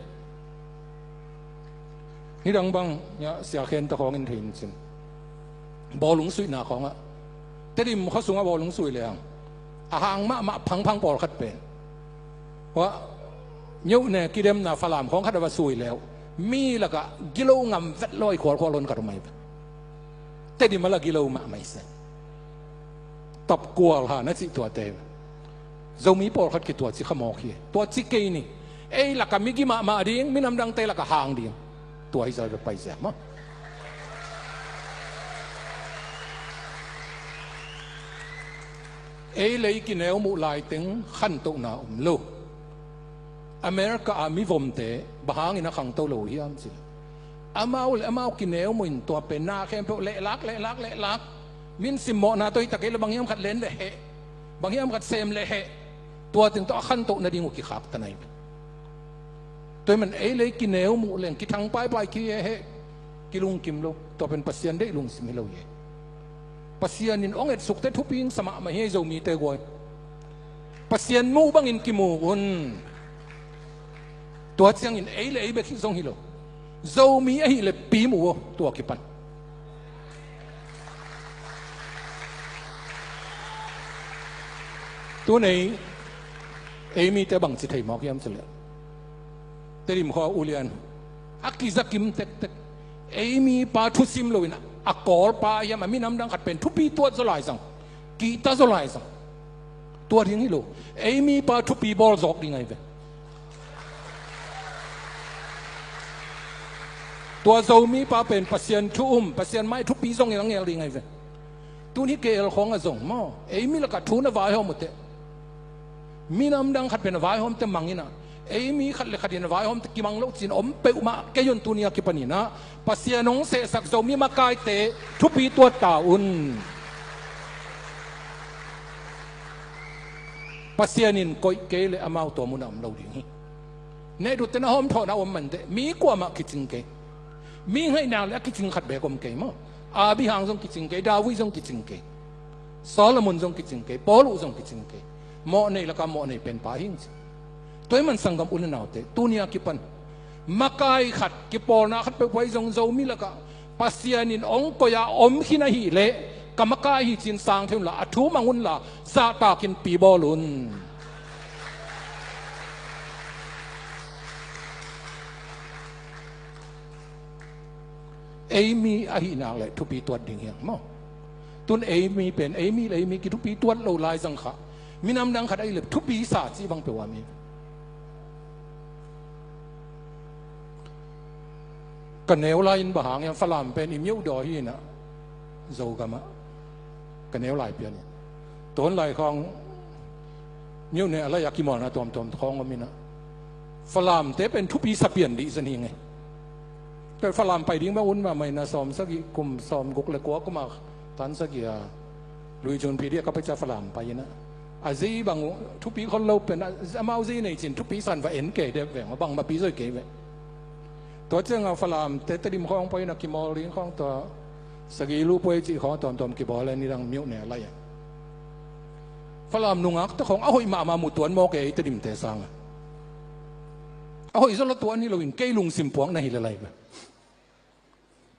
Nidang bang, ya, sia khen ta khawng in thei in cin. Bawlung suihna khawngah. Tedim khuasungah bawlung sui leng. A hang mahmah phangphang pawlkhat pen. Hua, nyoh ne kidemna Falam khawng khat a va sui leu. Mi lakah gilo ngam vet lawi khualkhual hon khat uh mai ve. Tedim a la gilo mahmah i se. Tapkual ha na cih tuate. Zomi pawlkhat ki tua ci khamawk hi. Tua ci kei ni. Ei laka migi mahmah ding, minam dangte laka hang ding. Tua hi zai pai zia maw. Ei lei kineu muh laiteng khantohna om lo. America a mivomte bang hangin a khangto lo hiam cih leh amau le amau kineu muh in tua pen na khempeuh lehlak lehlak lehlak. Min simmawhna tawh hi ta kei le bang hiam khat len le heh, bang hiam khat sem le heh. Tua teng tawh a khantoh nading uh kikhak ta nai. Tua hi man ei lei kineu muh leng kithang paipai ki heh heh. Kilungkim lo. Tua pen Pasian deih lungsim hi lo hi. Pasian in ong etsukte thupi ing sa mahmah hi ei Zomite guai. Pasian muh bangin kimu un. Tua ciangin ei le ei bek hi zong hi lo. Zomi ahih le pi mu aw tua kipan. Tunei ei mite bangci thei mawk hiam cih leh Tedim khua ulian a kizakim tektek. Ei mipa thusim loin a Kawlpa hiam a minam dang khat pen thupi tuat zaw lai zang. Kihta zaw lai zang. Tua ding hi lo. Ei mipa thupi bawl zawk ding ahi ve. Tua Zomipa pen Pasian thu um, Pasian mai thupi zongin a ngel ding ahi ve. Tun hi K L khawng a zong maw. Ei mi lakah thu na vai hawm uh teh. Minam dang khat pen a vaihawmte mang in ah, ei mi khat le khat in a vaihawmte kimang lo cin om peuhmah kei un. Tuni a kipan in ah Pasian hong sehsak Zomi makaite thupi tuat ta un. Pasian in koih kei le amau tua mun ah om lo ding hi. Nehdutte na hawmthawhna om manteh mi kuamah kicing kei. Mi ngaihna le a kicing khat beek om kei maw. Abihang zong kicing kei, David zong kicing kei, Solomon zong kicing kei, Paul uh zong kicing kei. Mawh nei lakah mawh nei penpa hing ci. Tua ahih man sanggam u le naute, tuni a kipan makai khat, kipawlna khat peuhpeuh ahi zong Zomi lakah Pasian in hong koih a om khin ahih leh ka makai hi cin sang thei unla, a thu mang unla, zahtakin pi bawl un. Ei mi ahih nak le thupi tuat ding hiang maw. Tun ei mi pen ei mi le ei mi kithupi tuat lo lai zang kha. Minam dang khat ahih le thupi sa cih bang peuh a mi. Ka neu lai in bang hang hiam, Falam pen i myoh daw hi in ah, Zogam ah ka neu lai pian in. Tua hun lai khawng myoh ne a lai a kimawlna tuamtuam khawng om in ah, Falamte pen thupi sa pian dih zan hi ngei. Tua Falam pai ding bang un mahmah in ah, sawm sagih kum, sawm guk le kua kum a tan sagih a, Lui Cun Phi Di a ka pai ciang Falam pai in ah, a zei bang uh thupi khol lo pen ah, amau zei nei cin thupi san va en kei deuh veng, bangmah pi zoi kei ve. Tua ciang a Falamte Tedim khawng pai in ah kimawl ding khawng, tua sagih lu puai cih khawng tuamtuam kibawl le nidang myoh ne a lai a, Falam nungakte khawng a hoih mahmah mu tuan mawk e, ei Tedimte sang a. A hoih zaw lo tuan hi lo in kei lungsim puakna hi le lai ve.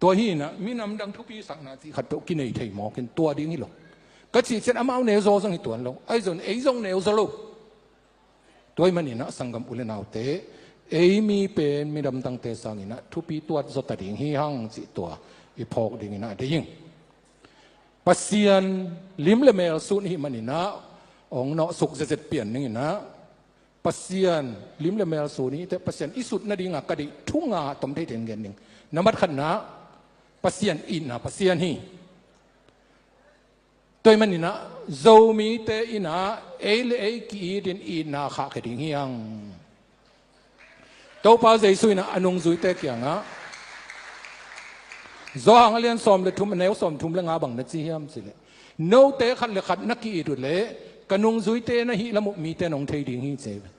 Tua hi in ah minam dang thupi sakna cih khat peuh kinei thei mawk in, tua ding hi lo. Ka cih ciang amau neu zaw zong hi tuan lo, ahi zong ei zong neu zaw lo. Tua ahih man in ah sanggam u le naute, ei mi pen minam dangte sang in ah thupi tuat zaw ta ding hi hang cih tua i phawk ding in ah deih ing. Pasian lim le mel sun i hih man in ah hong nawhsuk zetzet pian ding in ah, Pasian lim le mel sun i hih teh Pasian i sut nading a ka deih thu nga tom theithei in gen ding. Nambat khatna, Pasian itna Pasian hi. Tua ahih man in ah Zomite in ah ei le ei ki-it in itna khahkhia ding hi hang. Topa Jesu in ah a nungzuite kiangah, Johan a lian sawm le thum, a neu sawm thum le nga bang na ci hiam cih leh, note khat le khat na ki-it uh leh ka nungzuite na hih lam uh mite in hong thei ding hi ci hi ve.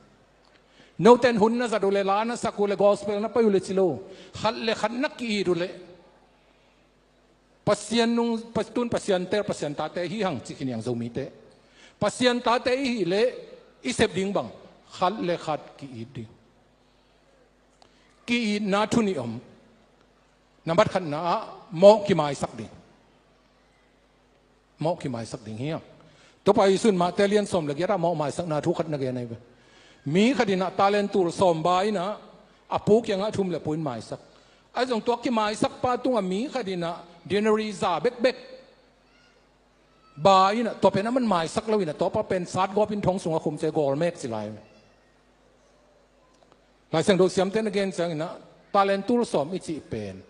Note in hun na zat uh leh, la na sak uh leh, gospel na pai uh leh ci lo, khat le khat na ki-it uh leh Pasian nung, Pas-, tun Pasian tel, Pasian tate hi hang ci khin hi hang Zomite. Pasian tate i hih leh i sep ding bang, khat le khat ki-it ding. Ki-itna thu nih om. Nambat khatna ah mawh kimaisak ding. Mawh kimaisak ding hi hang. Topa Jesu in Mate lian sawm le giat ah mawh maisakna thu khat na gen ahi ve. Mi khat in ah talent tul sawm ba in ah a pu kiangah thum le pu in maisak. Ahi zong tua kimaisakpa tungah mi khat in ah denari za bekbek ba in ah, tua pen aman maisak lo in ah, tuapa pen satgawp in thong sungah khum ci, gawlmek ci lai ve. Lai Siangtho siamte na gen ciangin ah talent tul sawm i cih pen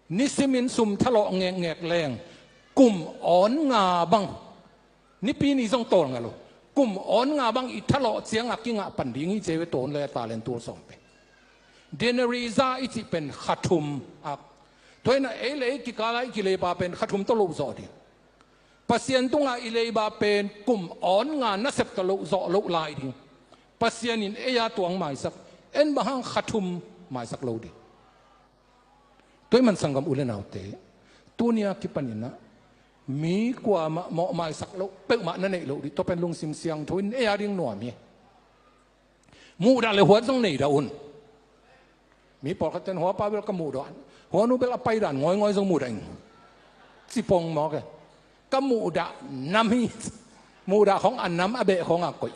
nisimin sum thalawh ngekngek leng kum awn nga bang, nipi ni zong tawlnga lo, kum awn nga bang i thalawh ciangah kingah pan ding hi ci hi ve, tua hun lai a talent tul sawm pen. Denari za i cih pen kha thum ak. Tua hi in ah ei le ei kikal a i kileiba pen kha thum tawh loh zawh ding. Pasian tungah i leiba pen kum awn nga nasep tawh loh zawh loh lai ding. Pasian in ei a tuang maisak, en bang hang kha thum maisak lo ding. Tua ahih man sanggam u le naute, tuni a kipan in ah mi kuamah mawh maisak loh peuhmah na neih loh ding. Tua pen lungsim siangtho in ei a ding nuam hi. Muhdah le huat zong nei dah un. Mi pawlkhat ten huapa bel ka muhdah, huanu bel a paidan ngawingawing zong muhdah ing, ci pong mawk e. Ka muhdah nam hi. Muhdah khawng a nam, a beh khawng a koih.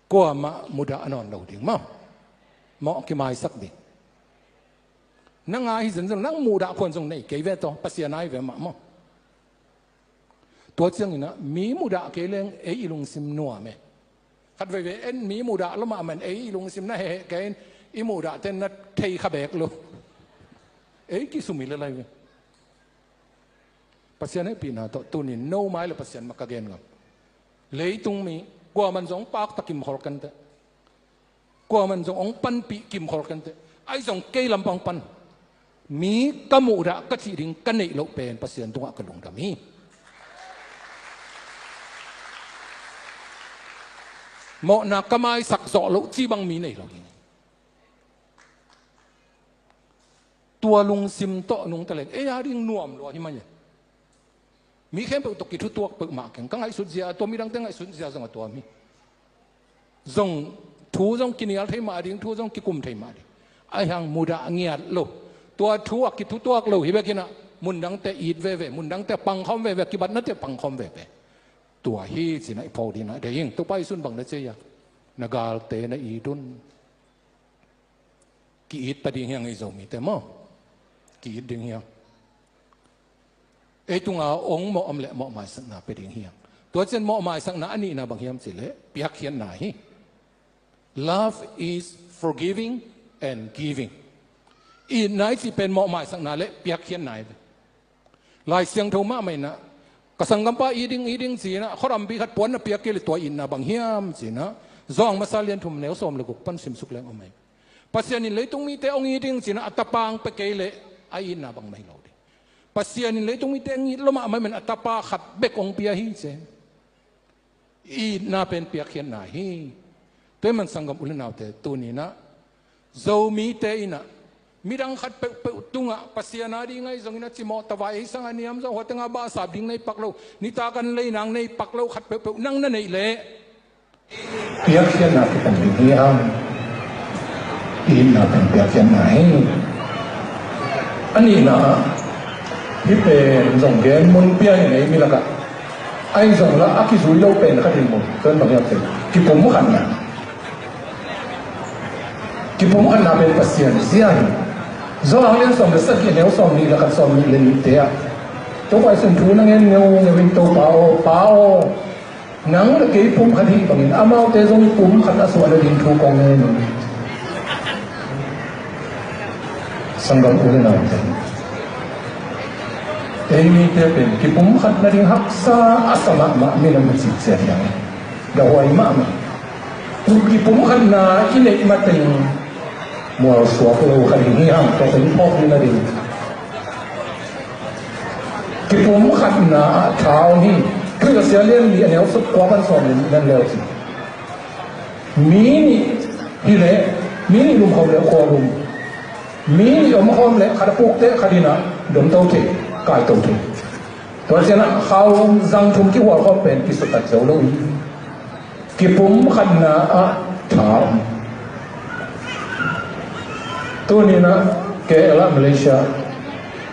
Kuamah mudah a nawn lo ding maw. Mawh kimaisak ding. Nang a hi zenzen, nang muhdah khuan zong nei kei ve tawh, Pasian a hi ve mah maw. Tua ciangin ah mi mudah kei leng ei i lungsim nuam e. Khat veivei en mi mudah lua mahmah in ei i lungsim na heheh kei in, i muhdahte na thei kha beek lo. Ei kisum hi le lai ve. Pasian hehpihna tawh tunin no mai le Pasian mah ka gen ngam. Leitung mi, kuaman zong pakta kimkhol kenteh. Kuaman zong hong panpih kimkhol kenteh. Ahi zong kei lampang pan mi ka muhdah ka cih ding ka neih loh pen Pasian tungah ka lungdam hi. Mawhna ka maisak zawh loh cih bang mi nei lo hi. Tua lungsim tawh nungta leng ei a ding nuam lua hi mah hi. Mi khempeuh tawh kithutuak peuhmah keng. Ka ngaihsut zia, tua midangte ngaihsut zia zong a tuam hi. Zong thu zong kinial thei mah ding, thu zong kikum thei mah ding. Ahi hang mudah ngiat lo. Tua thu a kithutuak lo hi bek inah mundangte it veve, mundangte pangkhawm veve, kibatnate pangkhawm veve. Tua hi cinah i pho dinah deih ing. Topa Jesuh in bang na ci a, na galte na it un. Ki-it ta ding hiang ei Zomite maw? Ki-it ding hiang. Ei tunga ong mawh om leh mawh maisakna pia ding hiang. Tua cian mawh maisakna a nihna bang hiam cih leh piakkhiatna hi. Love is forgiving and giving. Itna i cih pen mawh maisakna le piakkhiatna hi ve. Lai Siangtho mahmah inah ka sanggampa it ding, it ding cinah khuarampi khat puan na piak kei le tua itna bang hiam cinah Zawng masa lian thum neu sawm le guk pan simsuk leng om hi. Pasian in leitung mite hong it ding cinah a tapa hong pia kei le a itna bang mah hi lo ding. Pasian in leitung mite hong it lo mahmah men a tapa khat bek hong pia hi ci. Itna pen piakkhiatna hi. Tua hi man sanggam u le naute, tuninah Zomite inah midang khat peuhpeuh tungah Pasian a ding ahi zongin a cimawh tavai ei sangah niam zong huatengah bahsap ding nei pak lo, nitak an lei nang nei pak lo khat peuhpeuh nang na neih leh piakkhiatna kipan ding hi hang. Itna pen piakkhiatna hi. A nihna ah hih pen zong gen mun pia hi nei mi lakah. Ahi zonglah a kizui lo pen khat in mun pen bang hiam pen kipumkhatna. Kipumkhatna pen Pasian zia hi. Zawng lian sawm le sagih neu sawm nih le khat, sawm nih le nihte ah Topa Jesuh in thu na ngen ngeungeu in, Topa aw, Pa aw, nang le kei pumkhat hi bangin amaute zong pumkhat a suah nading thu kong ngen hi. Sanggam u le naute, ei mite pen kipumkhat nading haksa a sa mahmah minam na cih ciat hiang. Dahuai mahmah. Kipumkhatna i neih mateng mualsuak lo kha ding hi hang, tua pen phawk ding a ding. Kipumkhatna ah tha om hi. Khrih Sia lian nih a neu sawm kua pan sawm nih nan leu ci. Mi nih hi leh, mi nih lumkhawm leh khua lum. Mi nih omkhawm leh khat a pukte khat in ah domto thei, kaito thei. Tua cianah khau zang thum kihualkhawm pen kisuttat zo lo hi. Kipumkhatna ah tha om. Tuninah K L ah Malaysia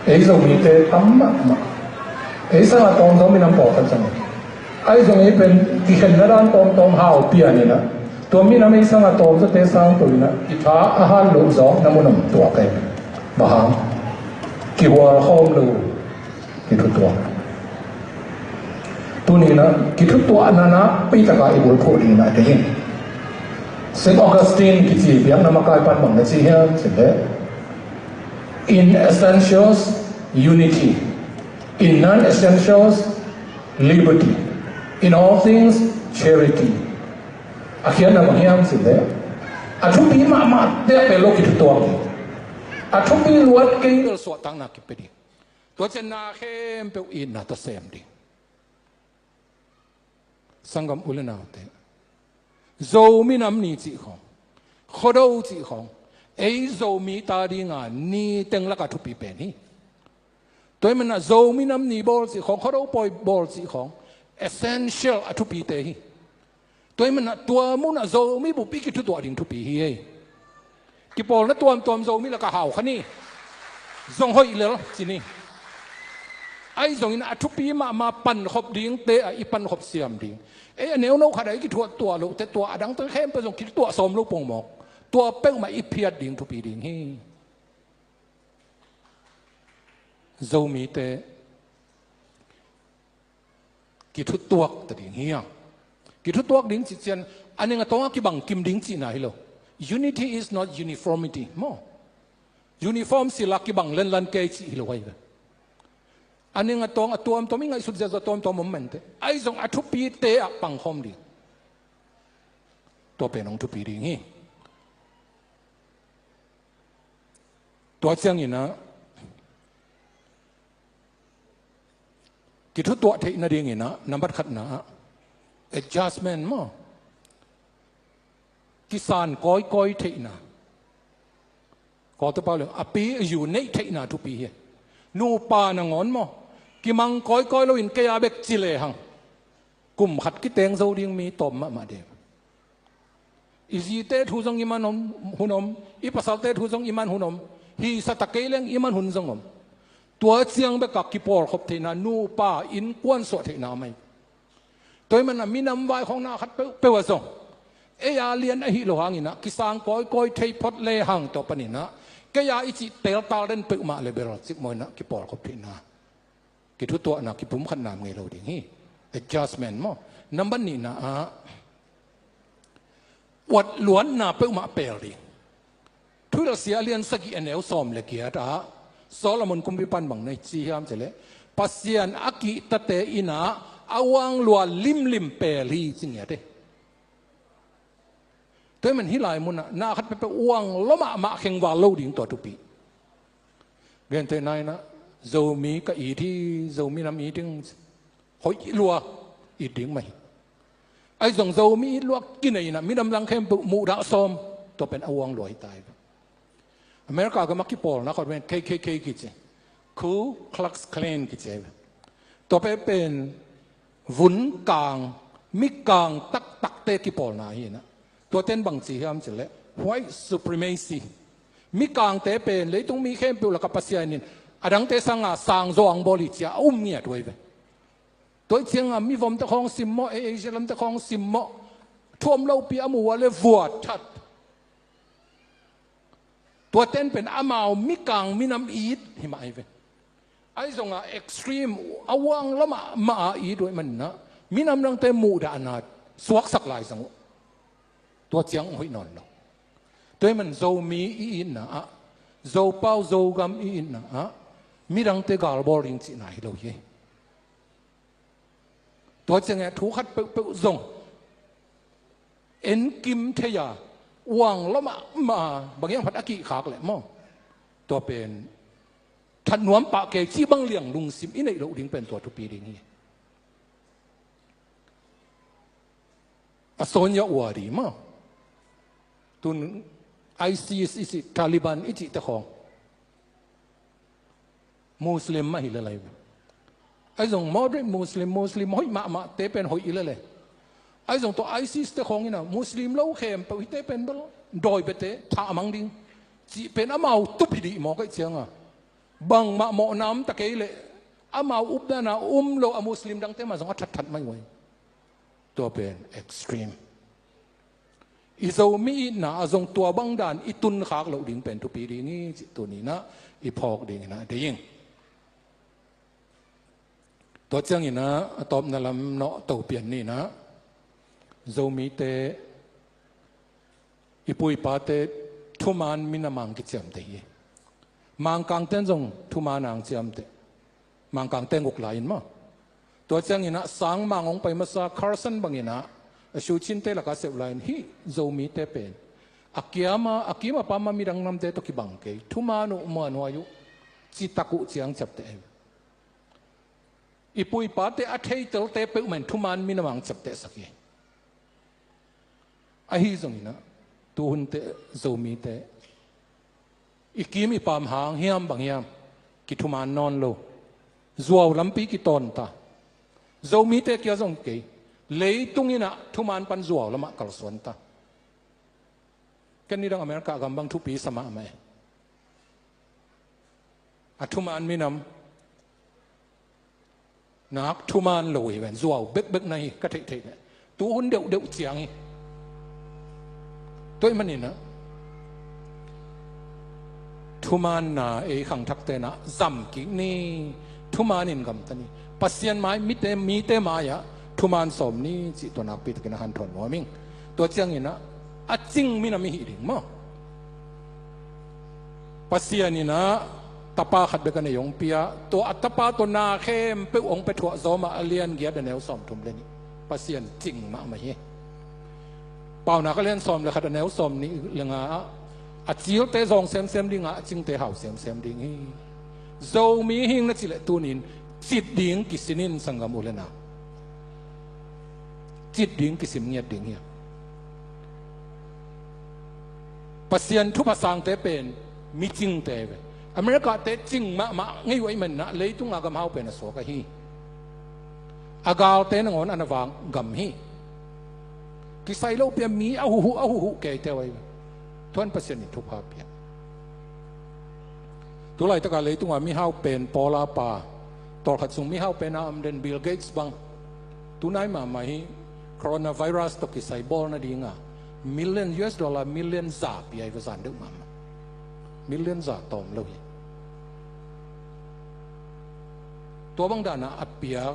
ei Zomite tam mahmah. Ei sangah tawmtawm minam pawlkhat zong ahi zong ei pen kikhenna dan tawmtawm hau pianinah tua minam ei sangah tawmzawte sangto inah i tha a han loh zawkna mun om tuak ei. Bang hang? Kihualkhawm lo. Kithutuak. Tuninah kithutuahna nakpi taka i bulphuh dinginah deih ing. Saint Augustine kici biakna makai pan bang na ci hiam cih leh, in essentials unity, in non-essentials liberty, in all things charity. A khiatna bang hiam cih leh, a thupi mahmah te a pia lo kithutuak ding. A thupi luat kei suahtakna kipia ding. Tua cianna khempeuh itna tawh sem ding. Sanggam u le naute, Zomi Nam Ni cih khawng, Khuado cih khawng, ei Zomi ta dinga ni teng laka thupi pen hi. Tua hi manah Zomi Nam Ni bawl cih khawng, Khuado pawi bawl cih khawng essential a thupite hi. Tua hi manah tua munah Zomi bup i kithutuah ding thupi hi ei. Kipawlna tuamtuam Zomi laka hau kha ni. Zong hoih lel ci ni. Ahi zongin a thupi mahmah pankhop dingte ah i pankhop siam ding. Ei a neuno khatah i kithuatuah lohte tua a dangte khempeuh zong kithutuah sawm lo pongmawk. Tua peuhmah i phiat ding thupi ding hi. Zomite kithutuak ta ding hi a. Kithutuak ding cih cian a ning a tawng a kibang kim ding cihna hi lo. Unity is not uniformity maw? Uniform sila kibang lenlan kei cih hi lo ahi ve. A ning a tawng a tuamtuam, i ngaihsut ziahziah a tuamtuam om menteh. Ahi zong a thupite ah pangkhawm ding. Tua pen hong thupi ding hi. Tua cianginah kithutuah theih nadinginah nambat khatna ah adjustment maw? Kisan kawikawi theihna. Kawltepau le a pi a yu neih theihna thupi hi. Nupa nangawn maw? Kimang kawikawi loin kei a bek ci lehang kum khat kiteng zo ding mi tawm mahmah ding. I zite thu zong i man om, hun om, i pasalte thu zong i man hun om, hi sa ta kei leng i man hun zong om. Tua ciang bekah kipawlkhop theihna, nupa innkuan suah theihna mai. Tua hi manah minam vaikhawngna khat peuhpeuh ah zong ei a lian ahi lo hanginah kisang kawikawi thei phot lehang tua paninah kei a i cih teltal den peuhmah le bel cikmaw inah kipawlkhop theihna. Kithutuahna kipumkhatna ngei lo ding hi. Adjustment maw? Nambat nihna ah uatluatna peuhmah pel ding. Thuhilhsia a lian sagih a neu sawm le giat ah Solomon kumpipan bang na ci hiam cih leh Pasian a kihtate innah a uanglual limlim pel hi ci ngiat hi. Tua hi man hih lai munah na khat peuhpeuh uang lua mahmah khengval lo ding tua thupi. Gentehna inah Zomi ka it hi, Zomi nam it ding hoih lua it ding mah hi. Ahi zong Zomi it lua kinei inah minam dang khempeuh muhdah sawm tua pen a uang lua hi ta hi. America gam a kipawlna khawng pen K K K kici, Ku Klux Klan kici hi. Tua pen pen vun kang, mi kang taktakte kipawlna hi inah. Tua ten bang ci hiam cih leh white supremacy. Mi kangte pen leitung mi khempeuh lakah Pasian in a dangte sanga sang zaw ang bawl hi ci a um ngiat uh hi ve. Tua hi cianga mi vomte khawng simmawh, ei Asia lamte khawng simmawh, thuam lopi a mu uh a le vuat that. Tua ten pen amau mikang minam it hi mah hi ve. Ahi zongah extreme a uang lua mahmah a it uh ahih maninah minam dangte muhdahna suaksak lai zong uh. Tua ciang hoih nawn lo. Tua hi man Zomi i itna ah, Zopau Zogam i itna ah midangte galbawl ding cihna hi lo hi. Tua ciangin a thu khat peuhpeuh zong enkim thei a uang lua mahmah a bang hiam khat a kihkhak leh maw, tua pen that nuam pah kei cih bang liang lungsim i neih loh ding pen tua thupi ding hi. A Sonia Wadi maw, tun ISIS i cih, Taliban i cihte khawng Muslim mah hi lel hi ve. Ahi zong moderate Muslim, Muslim hoih mahmahte pen hoih hi lel hi. Ahi zong tua ISIS te khawng inah Muslim lo khempeuh hite pen bel dawi biate thah mang ding cih pen amau tup hi dih mawk ahih cianga bangmah mawhna om ta kei leh amau updana um lo a Muslim dangte mah zong a thatthat mai uh hi. Tua pen extreme. I Zomi itna ah zong tua bang dan i tunkhak loh ding pen thupi ding hi cih tuni inah i phawk ding inah deih ing. Tua ciang inah a tawpna lam nawh to pian ni inah Zomite i pu i pate thuman minam ang kiciamteh hi. Mangkangte in zong thuman ang ciamteh. Mangkangte nguk lai in maw. Tua ciang inah sangmang hong pai masa Carson bang inah a Shuchinte lakah a seuh lai in hih Zomite pen a kiama, a kim a pama midang namte tawh kibang kei, thuman uh, muanhuai uh, citak uh ciang ciapteh hi. I pu i pate a theitelte peuhmah in thuman minam ang ciaptehsak hi. Ahi zong inah tuhunte Zomite i kim i pam hang hiam bang hiam kithuman nawn lo. Zuau lampi kitawn ta. Zomite kia zong kei, leitung inah thuman pan zuau lamah kalsuan ta. Ken nidang America gam bang thupi sa mahmah e. A thuman minam nak thuman lo hi ven, zuau bekbek na hi ka theihtheih leh tuhun deuhdeuh ciang hi. Tua ahih maninah thumanna ei khangthakte inah zam kik ni. Thuman in gamta ni. Pasian mai, mite, mite mai-ah thuman sawm ni cih tua nakpi takin a hanthawn nuam ing. Tua ciang inah a cing minam i hih ding maw? Pasian inah tapa khat bek a nei hong pia, tua a tapa tawh na khempeuh hong pia thuah Rom a lian giat a neu sawmthum le nih. Pasian cing mahmah hi. Paunak a lian sawm le khat a neu sawmnih le nga ah, a cilte zawng semsem ding a, a cingte hau semsem ding hi. Zomi hing na cih leh tunin cit ding kisin in, sanggam u le nau. Cit ding kisim ngiat ding hi. Pasian thupha sangte pen micingte ve. America-te cing mahmah ngei uh ahih manin ah leitung a gam hau pen a suak ahi. A galte nangawn a na vak gam hi. Kisai lo pi a mi a huhhuh a huhhuh keite uh ahi ve. Tua in Pasian in thupha pia. Tulaitak a leitung a mihau pen pawl a pa, tawlkhat sung mihau pen a om den Bill Gates bang, tunai mahmah hi, coronavirus tawh kisai bawl nading a million, U S dollar million za pia hi ve, zan deuh mahmah. Million za tawm lo hi. Tua bang dan a a piak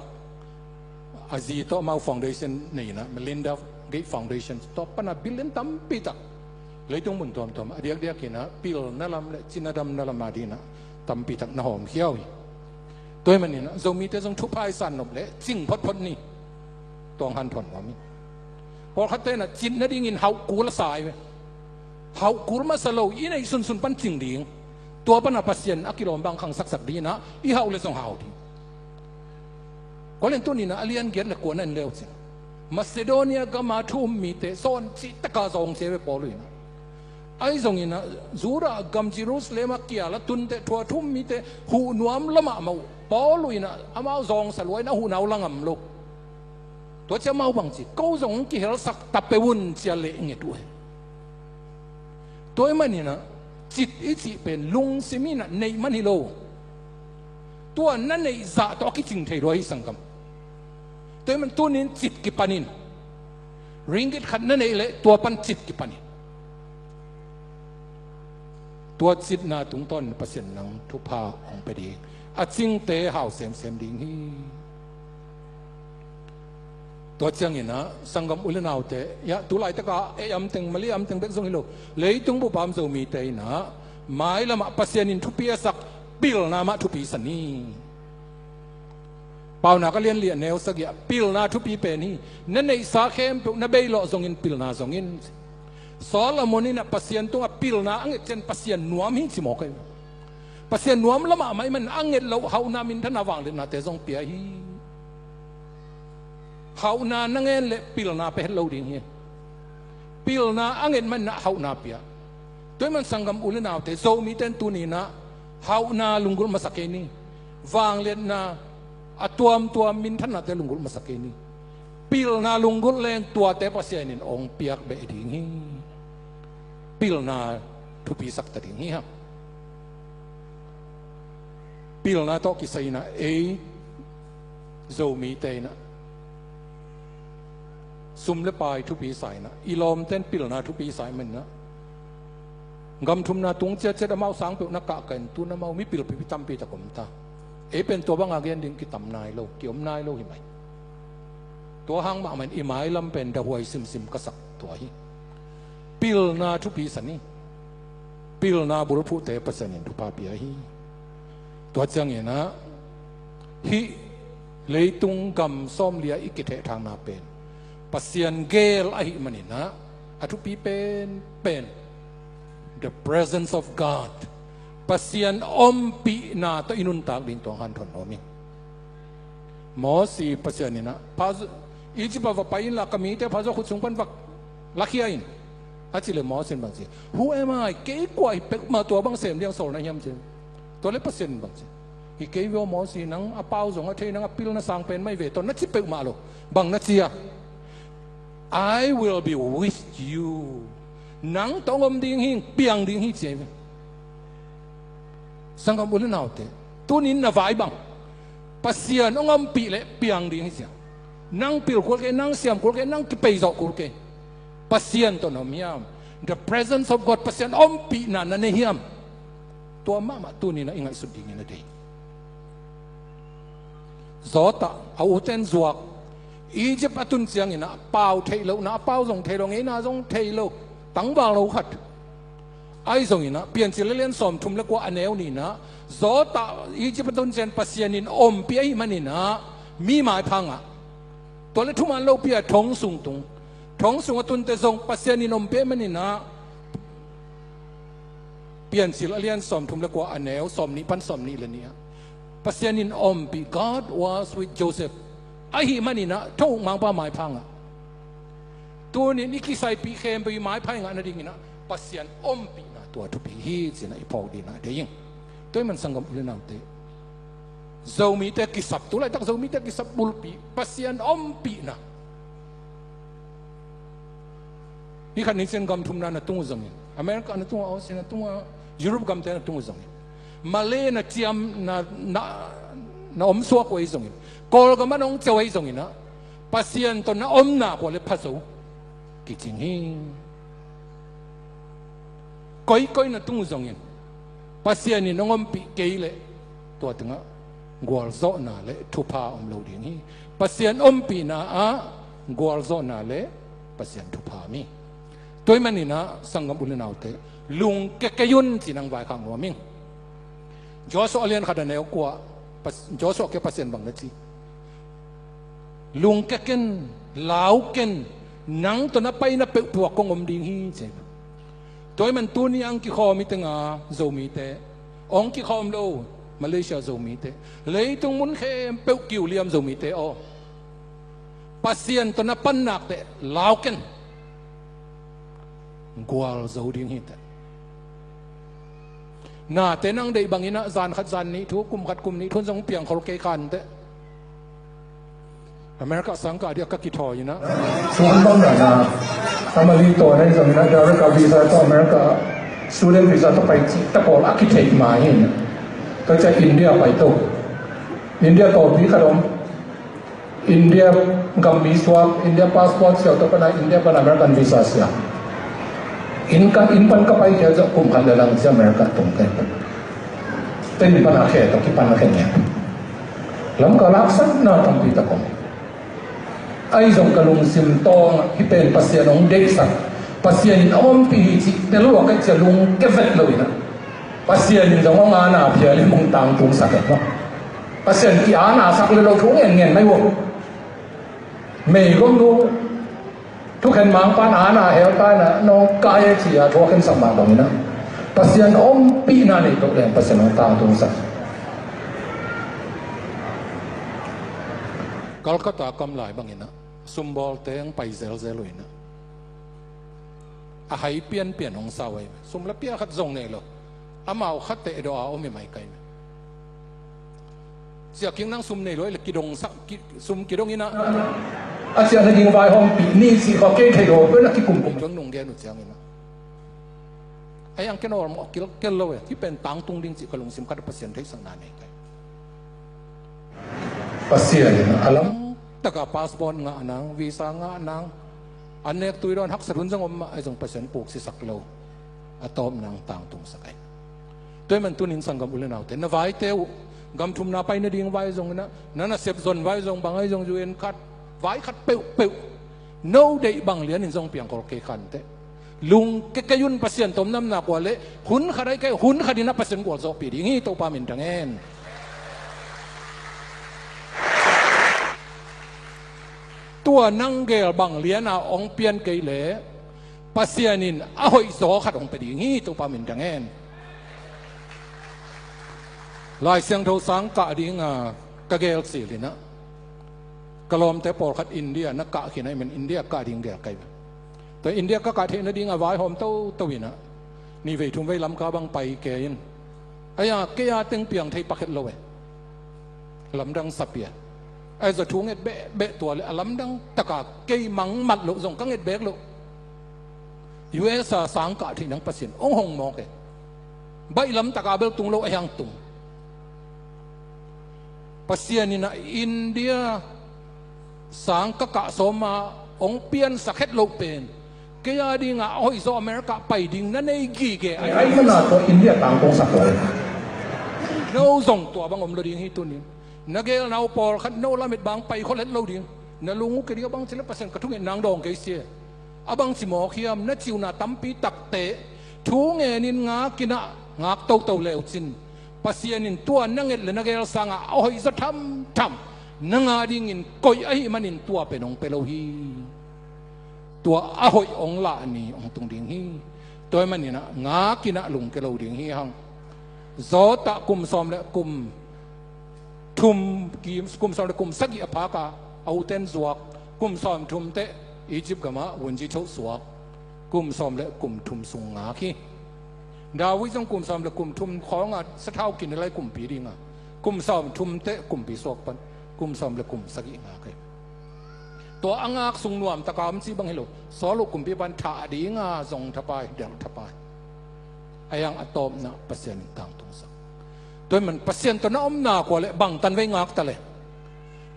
a zi tawh amau foundation nei in ah, Melinda Gates Foundation, tua pan a billion tampi tak leitung mun tuamtuam a diakdiak in ah pilna lam le cina damna lam a ding in ah tampi tak na hawmkhia uh hi. Tua ahih manin ah Zomite zong thupha i san nop leh cing photphot ni. Tua hong hanthawn nuam hi. Pawlkhatte in ah cit nadingin hauh kul a sa hi ve. Hauh kul masa lo, i neih sunsun pan cing ding. Tua pan a Pasian a kilawm bang khangsaksak ding in ah i hauh le zong hau ding. Korinth tuni in ah a lian giat le kua na en le uh cin, Macedonia gam a thu um mite sawn cihtak a zawng ci hi ve Paul in ah. Ahi zongin ah Judah gam Jerusalem a kial a tunteh thu a thu um mite huh nuam lua mahmah uh. Paul in ah amau zawngsa lua in a huhna uh la ngam lo. Tua ciang amau bang ci, ko zong hong kihelsak ta peuh un ci a leh nget uh hi. Tua ahih manin ah cit i cih pen lungsim in ah neih man hi lo. Tua na neih zah tawh a kicing thei lua hi, sanggam. Tua ahih man tunin cit kipan in. Ringgit khat na neih leh tua pan cit kipan in. Tua citna tungtawn Pasian nang thupha hong pia ding, a cingte hau semsem ding hi. Tua ciangin ah sanggam u le naute, ya, tulaitak a ei amteng, Malay amteng bek zong hi lo, leitung bup a om Zomite in ah mailam ah Pasian in thupi a sak pilna mah thupi sa ni. Paunak a lian li a neu sagih ah pilna thupi pen hi. Na neihsa khempeuh na beilawh zongin pilna zong in. Solomon in ah Pasian tungah pilna a nget ciang Pasian nuam hi ci mawk hi. Pasian nuam lua mahmah ahih man a nget loh hauhna, minthanna, vangliatnate zong pia hi. Hauhna na ngen leh pilna pia het lo ding hi. Pilna a nget man in ah hauhna pia. Tua ahih man sanggam u le naute, Zomite in tuni in ah hauhna lunggulh masa kei ni. Vangliatna, a tuamtuam minthannate lunggulh masa kei ni. Pilna lunggulh leng tuate Pasian in hong piak beh ding hi. Pilna thupi sak ta ding hi hang. Pilna tawh kisai in ah ei Zomite in ah sum le pai thupi sa in ah, i lawmte in pilna thupi sa ahih man in ah, gam thumna tung ciatciat amau sang peuh na kah kah in, tu-in amau mipil pipi tampi tak om ta. Ei pen tua bang a gen ding kitam nai lo, kiom nai lo hi mai. Tua hang mahmah in i mailam pen dahuai simsim ka sak tua hi. Pilna thupi sa ni. Pilna bulphuhte Pasian in thupha pia hi. Tua ciangin ah hih leitung gam sawmli a i kithehthangna pen Pasian gel ahih man in ah a thupi penpen, the presence of God, Pasian ompihna tawh i nuntak ding, tua hong hanthawn nuam ing. Mosi Pasian in ah, pha, Egypt ah va pai inla, ka mite pha zaw khut sung pan va lakhia in, a cih leh Mosi in bang ci? Who am I? Kei kua hi peuhmah tua bang sem ding a sawl na hiam, ci. Tua leh Pasian in bang ci? Hi kei ve aw Mosi, nang a pau zong a thei, nang a pilna sang pen mah hi ve, tua na ci peuhmah lo. Bang na ci a? I will be with you. Nang tawh hong om ding hi ing, piang ding hi, ci hi ve. Sanggam u le naute, tuni in na vai bang? Pasian hong ompih leh piang ding hi, ci a. Nang pil kul kei, nang siam kul kei, nang kipeizawh kul kei. Pasian tawh na om hiam? The presence of God, Pasian ompihna na nei hiam? Tua mahmah tuni in ah i ngaihsut dingin a deih. Zawt ah a ute in zuak, Egypt a tun ciangin ah pau theih lohna, a pau zong thei lo, ngeina zong thei lo, tangval lo khat, Ahi zongin ah, Piancil a lian sawmthum le kua a neu nih in ah, Josef Egypt a tun ciang Pasian in ompih ahih manin ah, mi maipha ngah. Tua le thuman lopi a thong sung tung. Thong sung a tunte zong Pasian in ompih ahih manin ah, Piancil a lian sawmthum le kua a neu sawmnih pan sawmnih le nih ah, Pasian in ompih, God was with Joseph. Ahih manin ah, thong mangpa maipha ngah. Tunin i kisaipih khempeuh i maipha i ngah nadingin ah, Pasian ompihna tua thupi hi ci-in ah i phawk dingin ah deih ing. Tua ahih man sanggam u le naute, Zomite kisap, tu laitak Zomite kisap bulpi, Pasian ompihna. Ni khat ni ciang gam thumna na tung uh zongin, America na tung uh, Aussie na tung uh, Europe gamte na tung uh zongin, Malay na ciam, na, na, na om suak uh ahi zongin, Kawlgam ah na hong ciah uh ahi zongin ah, Pasian tawh na om nak uh leh pha zo kicing hi. Koikoi na tung uh zongin, Pasian in hong ompih kei leh, tua tengah gualzawhna le thupha om lo ding hi. Pasian ompihna ah gualzawhna le Pasian thupha om hi. Tua ahih manin ah sanggam u le naute, lungke kei un ci-in hong vaikhak nuam ing. Joshua a lian khat a neu kua, Pas-, Joshua kiang Pasian bang na ci? Lungke ken, lau ken, nang tawh na paina peuhpeuh ah kong om ding hi ci. Tua ahih man tuni a hong kikhawm i teng ah Zomite, hong kikhawm lo Malaysia Zomite, leitung mun khempeuh kiu liam Zomite aw, Pasian tawh na pan nak teh lau ken. Gualzo ding hi teh. Nate nang deih bangin ah zan khat zan nih thu, kum khat kum nih thu zong piangkhol kei kha inteh. America sang kah ding a ka kithawi in ah, suang bang na na, a Mali tawn ahi zongin ah, direct a visa tawh America student visa tawh pai cih ta pawl a kitheih mah hi. Tua ciang India pai to. India tawlpi khat om. India gam mi suak, India passport siau tawh pan a India pan American visa siam. Inn ka, inn pan ka paikhia zawh kum khat le lang ciang America tung kei. Tua inn pan a khe tawh kipan a khe ngiat. Lamkal haksatna tampi tak om. Ahi zong ka lungsim tawng hih pen Pasian hong deihsak, Pasian in a ompih hi cih tel lua ka hih ciang lungke vet lo in ah, Pasian in zong hong ana phial in hong tangtungsak e maw. Pasian ki-ana sak le lo thu ngen ngen mai uh. Meigom nu thukhen mangpa'n ana hel ta in ah, nong kai e ci-a thu a khensak mah bangin ah, Pasian ompihna nei to leng Pasian hong tangtungsak. Calcutta kam lai bangin ah, sumbawlte hong pai zelzel uh in ah, a hai pianpian hong sa uh ahi. Sum la pia khat zong nei lo. Amau khat teh dawh a om hi mai kai. Sia King nang sum nei lo, le kidong sa, ki, sum kidong in ah, a ciah nading vaihawmpih ni cih kha kei thei lo, pen a kikumkum. Tua nung gen uh ciangin ah, a yang ken awlmawh kilkel lo e. Hih pen tangtung ding cih ka lungsim khat a Pasian theihsakna nei kai. Pasian in a lam taka passport ngah nang, visa ngah nang, an nek tui dawn haksat hun zong om mah, ahi zong Pasian puksisak lo, a tawpna hong tangtungsak ahi. Tua ahih man tunin sanggam u le naute, na vaite uh, gam thumna pai nading vai zong in ah, na nasep zon vai zong, bang ahi zong U N card, vai khat peuhpeuh, no deih bang lianin zong piangkhol kei kha inteh. Lungke kei un, Pasian tawh om nam nak uh leh, hun khat ahi kei, hun khat in ah Pasian gualzawhpih ding hi, Topa min thang hen. Tua nang gel bang lian a hong pian kei leh, Pasian in a hoihzaw khat hong pia ding hi, Topa min thang hen. Lai Siangtho sang kah ding a ka gel cil in ah, ka lawmte pawlkhat India na kah khin ahih man India kah ding gel kai. Tua India ka kah theih nading a vaihawm toto in ah, ni vei thum vei Lamka bang pai kei in. Ahi a, kei a teng piang thei pakhet lo e. Lamdang sap hi a. Ahi zong thu nget behbeh tua le, a lamdang taka kei mangmat loh zong ka nget bek loh. U S a sang kah theih nang Pasian hong hong mawk e. Baih lam taka bel tung lo, ahi hang tung. Pasian in ah India sang ka kah sawm a hong piansak het loh pen, kei a ding a hoihzaw America pai ding na nei gige ahi. Ahi mana tua India tangtungsak lo. No zong tua bang om lo ding hi tunin. Na gelna uh pawlkhat no lamet bang pai khol het lo ding. Na lung uh kei ding, a bang ci leh Pasian ka thungetna hong dawng kei sia. A bang ci mawk hiam, na cihna tampi takte Thu ngenin ngakin ah, ngak toto le uh cin, Pasian in tua na nget le na gel sangah a hoih zaw thamtham nang a dingin koih ahih manin tua pen hong pia lo hi. Tua a hoih hong lah ni hong tung ding hi. Tua ahih manin ah ngakin ah lungke lo ding hi hang. Zawtah kum sawm le kum thum, kum sawm le kum sagih a phak a, a uten zuak. Kum sawm thum teh Egypt gamah vunzi thoh suak. Kum sawm le kum thum sung ngak hi. David zong kum sawm le kum thum khawng a sathau kin lai kumpi ding a, kum sawm thum teh kumpi suak pan, kum sawm le kum sagih ngak hi. Tua a ngak sung nuam taka om cih bang hi lo. Saul uh kumpi pan thah ding a zong thapai, delh thapai. A hiang a tawpna Pasian in tangtungsak. Tua ahih man Pasian tawh na omna kua le bangtan vei ngak ta le,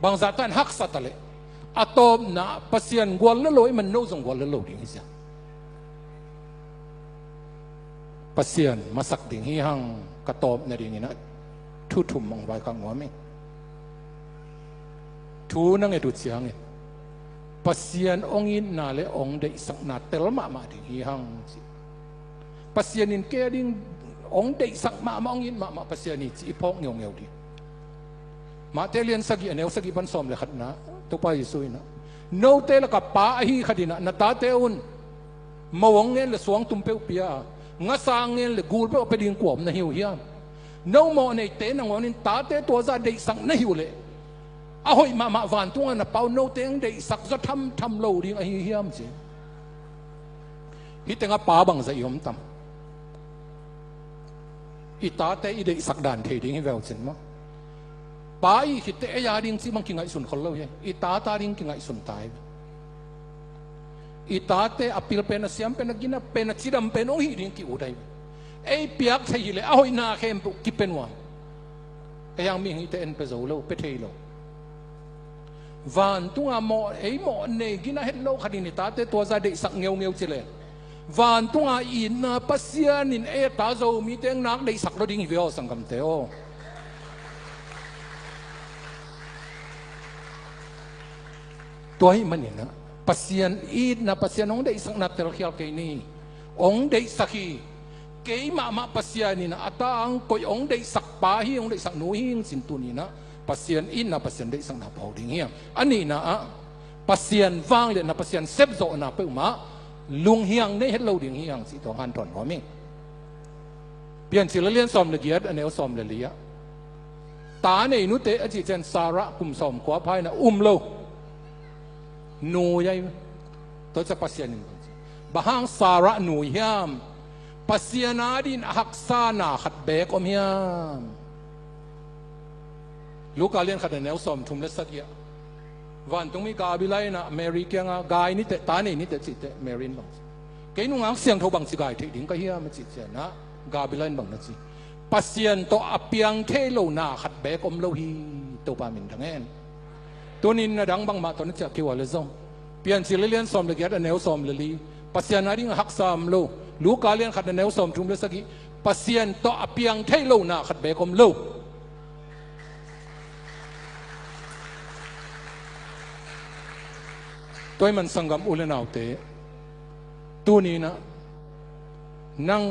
bangzah tan haksa ta le, a tawpna Pasian gual le lo ahih man no zong gual le lo ding hi sia. Pasian masak ding hi hang, ka tawp nadingin ah thu thum hong vaikak nuam hi. Thu na nget uh ciangin Pasian hong itna le hong deihsakna tel mahmah ding hi hang ci. Pasian in kei a ding hong deihsak mahmah, hong it mahmah Pasian hi ci i phawk ngeungeu ding. Matthai lian sagih a neu sagih pan sawm le khatna, Topa Jesu in ah, note lakah pa ahi khat in ah na tate un mo hong ngen le suangtum peuh pia a, ngasa ngen le gul peuh a pia ding kua om na hi uh hiam? No mawh neite nangawnin tate tua zah deihsak na hi uh leh, a hoih mahmah vantungah na Pa uh note hong deihsak zaw thamtham lo ding ahi hiam ci. Hih tengah pa bangzah i om tam? I tate i deihsak dan thei ding hi veu cin maw? Pa i khit teh ei a ding cih bang kingaihsun khol lo hi. I tate a ding kingaihsun ta hi. I tate a pil pen, a siam pen, a gina pen, a cidam pen hong hih ding ki-ut ahi. Ei piak thei hi leh a hoihna khempeuh kipe nuam. Ei hang mihingte en pia zo lo, pia thei lo. Vantunga mawh, ei mawh nei gina het lo khat in i tate tua zah deihsak ngeungeu ci le, vantunga itna Pasian in ei a ta Zomite hong nak deihsak lo ding hi ve aw sanggamte aw. Tua ahih manin ah Pasian itna, Pasian hong deihsakna telkhial kei ni. Hong deihsak hi. Kei mahmah Pasian in ah a ta hong koih, hong deihsak pa hi, hong deihsak nu hi hing cin tuni in ah Pasian itna, Pasian deihsakna pau ding hiam? A nihna ah Pasian vangliatna, Pasian sepzawhna peuhmah lunghiang nei het lo ding hi hang cih tawh hong hanthawn nuam hi. Piancil a lian sawm le giat a neu sawm le li ah, ta nei nute a cih ciang Sarah kum sawm kua pha in ah um lo. Nui ahi. Tua ciang Pasian in bang ci, bang hang Sarah nui hiam? Pasian a dingin a haksa na khat beek om hiam? Luka lian khat a neu sawm thum le sagih ah, vantungmi Gabriel in ah Mary kiangah gai ni teh, ta nei ni teh cih teh, Mary in bang ci, kei nungak siangtho bangci gai theih ding ka hiam a cih ciang ah Gabriel in bang na ci, Pasian tawh a piang thei lo na khat beek om lo hi. Topa min thang hen. Tunin na dang bangmah tawh na ciah kei ua le zong, Piancil a lian sawm le giat a neu sawm le li, Pasian a ding a haksa om lo. Luka lian khat a neu sawm thum le sagih, Pasian tawh a piang thei lo na khat beek om lo. Tua ahih man sanggam u le naute, tuni in ah nang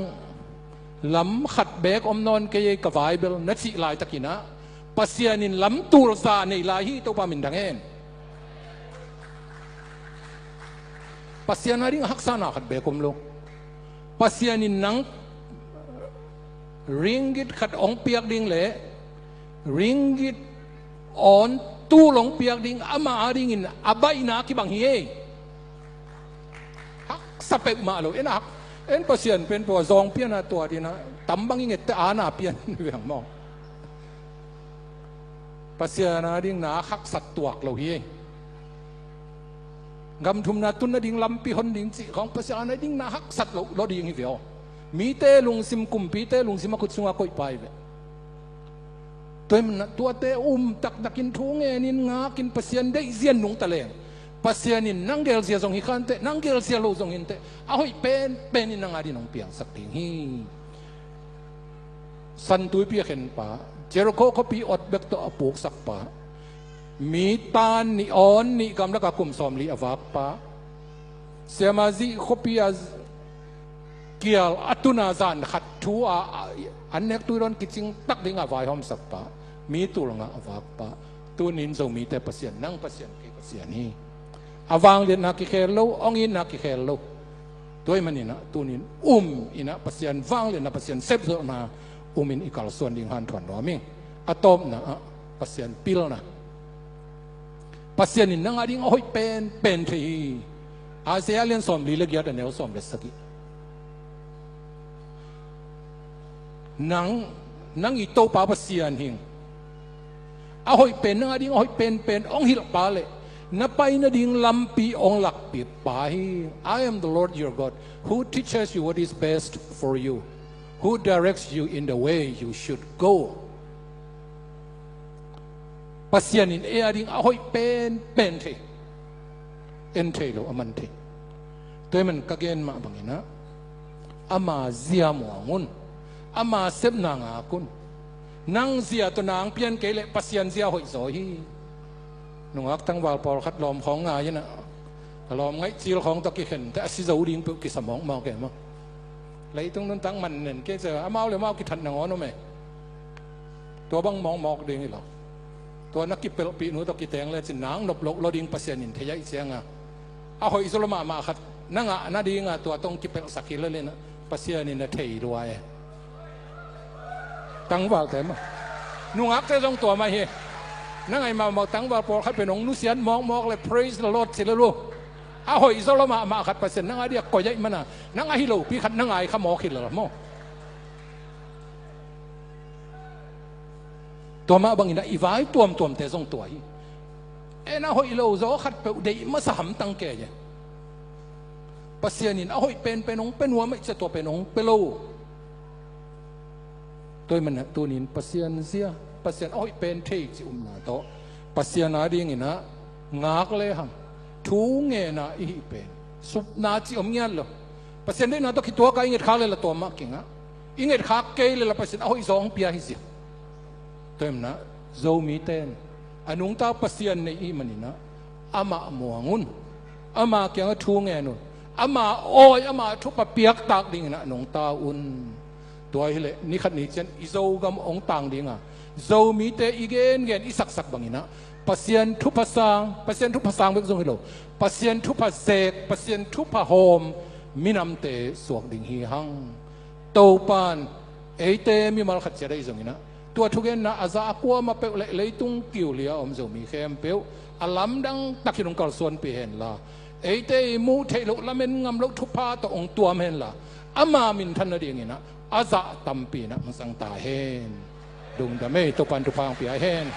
lam khat beek om nawn kei ei ka vai bel na cih laitakin ah Pasian in lam tul za nei lai hi. Topa min thang hen. Pasian a ding a haksa na khat beek om lo. Pasian in nang ringgit khat hong piak ding le ringgit awn tul hong piak ding, ama a dingin a baihna kibang hi ei. Haksa peuhmah lo. En a hak, en Pasian pen tua zawng pian a tua ding a tam bang i nget teh a na pian veng maw? Pasian a ding na haksat tuak lo hi ei. Gam thumna tun nading lampi hon ding cih khawng Pasian a ding na haksat lo, lo ding hi ve aw. Mite lungsim, kumpite lungsim a khut sungah koih pai ve. Tua ahih manin tuate um taktakin thu ngenin ngakin Pasian deih zia nungta leng, Pasian in nang gel zia zong hi kha inteh, nang gel zia lo zong hi inteh, a hoih penpen in nang a ding hong piangsak ding hi. San Tuipi a khenpa, Jericho khuapi ot bek tawh a puksakpa, mi tan nih awn nih gamlak a kum sawmli a vakpa, Siamazih khuapi a Kial a tuna zan khat thu a, a, an nek tui dawn kicing tak ding a vaihawmsak pa, mi tul ngah a vak pa. Tunin Zomite Pasian, nang Pasian, kei Pasian hi. A vangliatna kikhel lo, hong itna kikhel lo. Tua ahih maninah tunin um inah Pasian vangliatna, Pasian sepzawhna umin i kalsuan ding hanthawn nuam ing. A tawpna ah Pasian pilna. Pasian in nang a ding a hoih penpen thei hi. Isaiah lian sawmli le giat a neu sawm le sagih. Nang, nang i Topa Pasian hing. A hoih pen, nang a ding a hoih penpen hong hilh pa le na pai nading lampi hong lakpih pa hi. I am the Lord your God, who teaches you what is best for you, who directs you in the way you should go. Pasian in ei a ding a hoih penpen thei. En thei lo a man thei. Tua ahih man ka gen mah banginah ama zia muang un. Ama sepna ngak un. Nang zia tawh nang pian kei leh Pasian zia hoih zaw hi. Nungak tangval pawlkhat lawm khawng ngai inah a lawm ngaih cil khawng tawh kikhen teh a si zo ding peuh kisa mawkmawk e maw. Leitung nuntak man nen kei cia amau le amau kithat nangawn om e. Tua bang mawkmawk ding hi lo. Tua na kipelhpih nu tawh kiteng lecin nang nop loh lo ding Pasian in thei ahih cianga a hoih zaw lo mahmah khat na ngah nadinga tua tawh kipelhsak hi lo lenah Pasian in a thei lua e. Tangvalte mah, nungakte zong tua mah hi. Na ngaih mahmah tangval pawlkhat pen hong nusiat mawkmawk le praise the Lord ci le lo. A hoih zaw lo mahmah khat Pasian nang a dia koih ahih mana nang a hi lopi khat na ngai kha mawk hi lel maw. Tua mah bangin a i vai tuamtuamte zong tua hi. En a hoih lo zaw khat peuh deih masa hamtang kei e. Pasian in a hoih penpen hong pia nuam ahih ciah tua pen hong pia lo. Tua ahih manah tunin Pasian zia, Pasian a hoih pen thei cih upna tawh Pasian a dinginah ngak lehang thu ngen a i hih pen supna cih om ngiat lo. Pasian deihna tawh kituak a i ngetkhak leh la tua mah kingah, i ngetkhak kei leh la Pasian a hoih zaw hong pia hi zia. Tua ahih manah Zomite in a nungta Pasian nei i hih maninah amah muang un. Ama kiangah thu ngen un. Ama awi, ama thupha piaktak dinginah nungta un. Tua hileh nikhat ni ciang i Zogam hong tang dinga Zomite i gengen i saksak banginah Pasian thupha sang, Pasian thupha sang bek zong hi lo, Pasian thupha zek, Pasian thupha hawm minamte suak ding hi hang. Topan eite mimal khat ciat ahi zonginah tua thugenna a za a kuamah peuh le leitung kiulia a om Zomi khempeuh a lamdang takin hong kalsuanpih henla, eite i muh theih loh, lamen ngam loh thupha tawh hong tuam henla, ama minthan nadinginah a zah tampi inah hong zang ta hen. Lungdam ei, Topan thupha hong pia hen.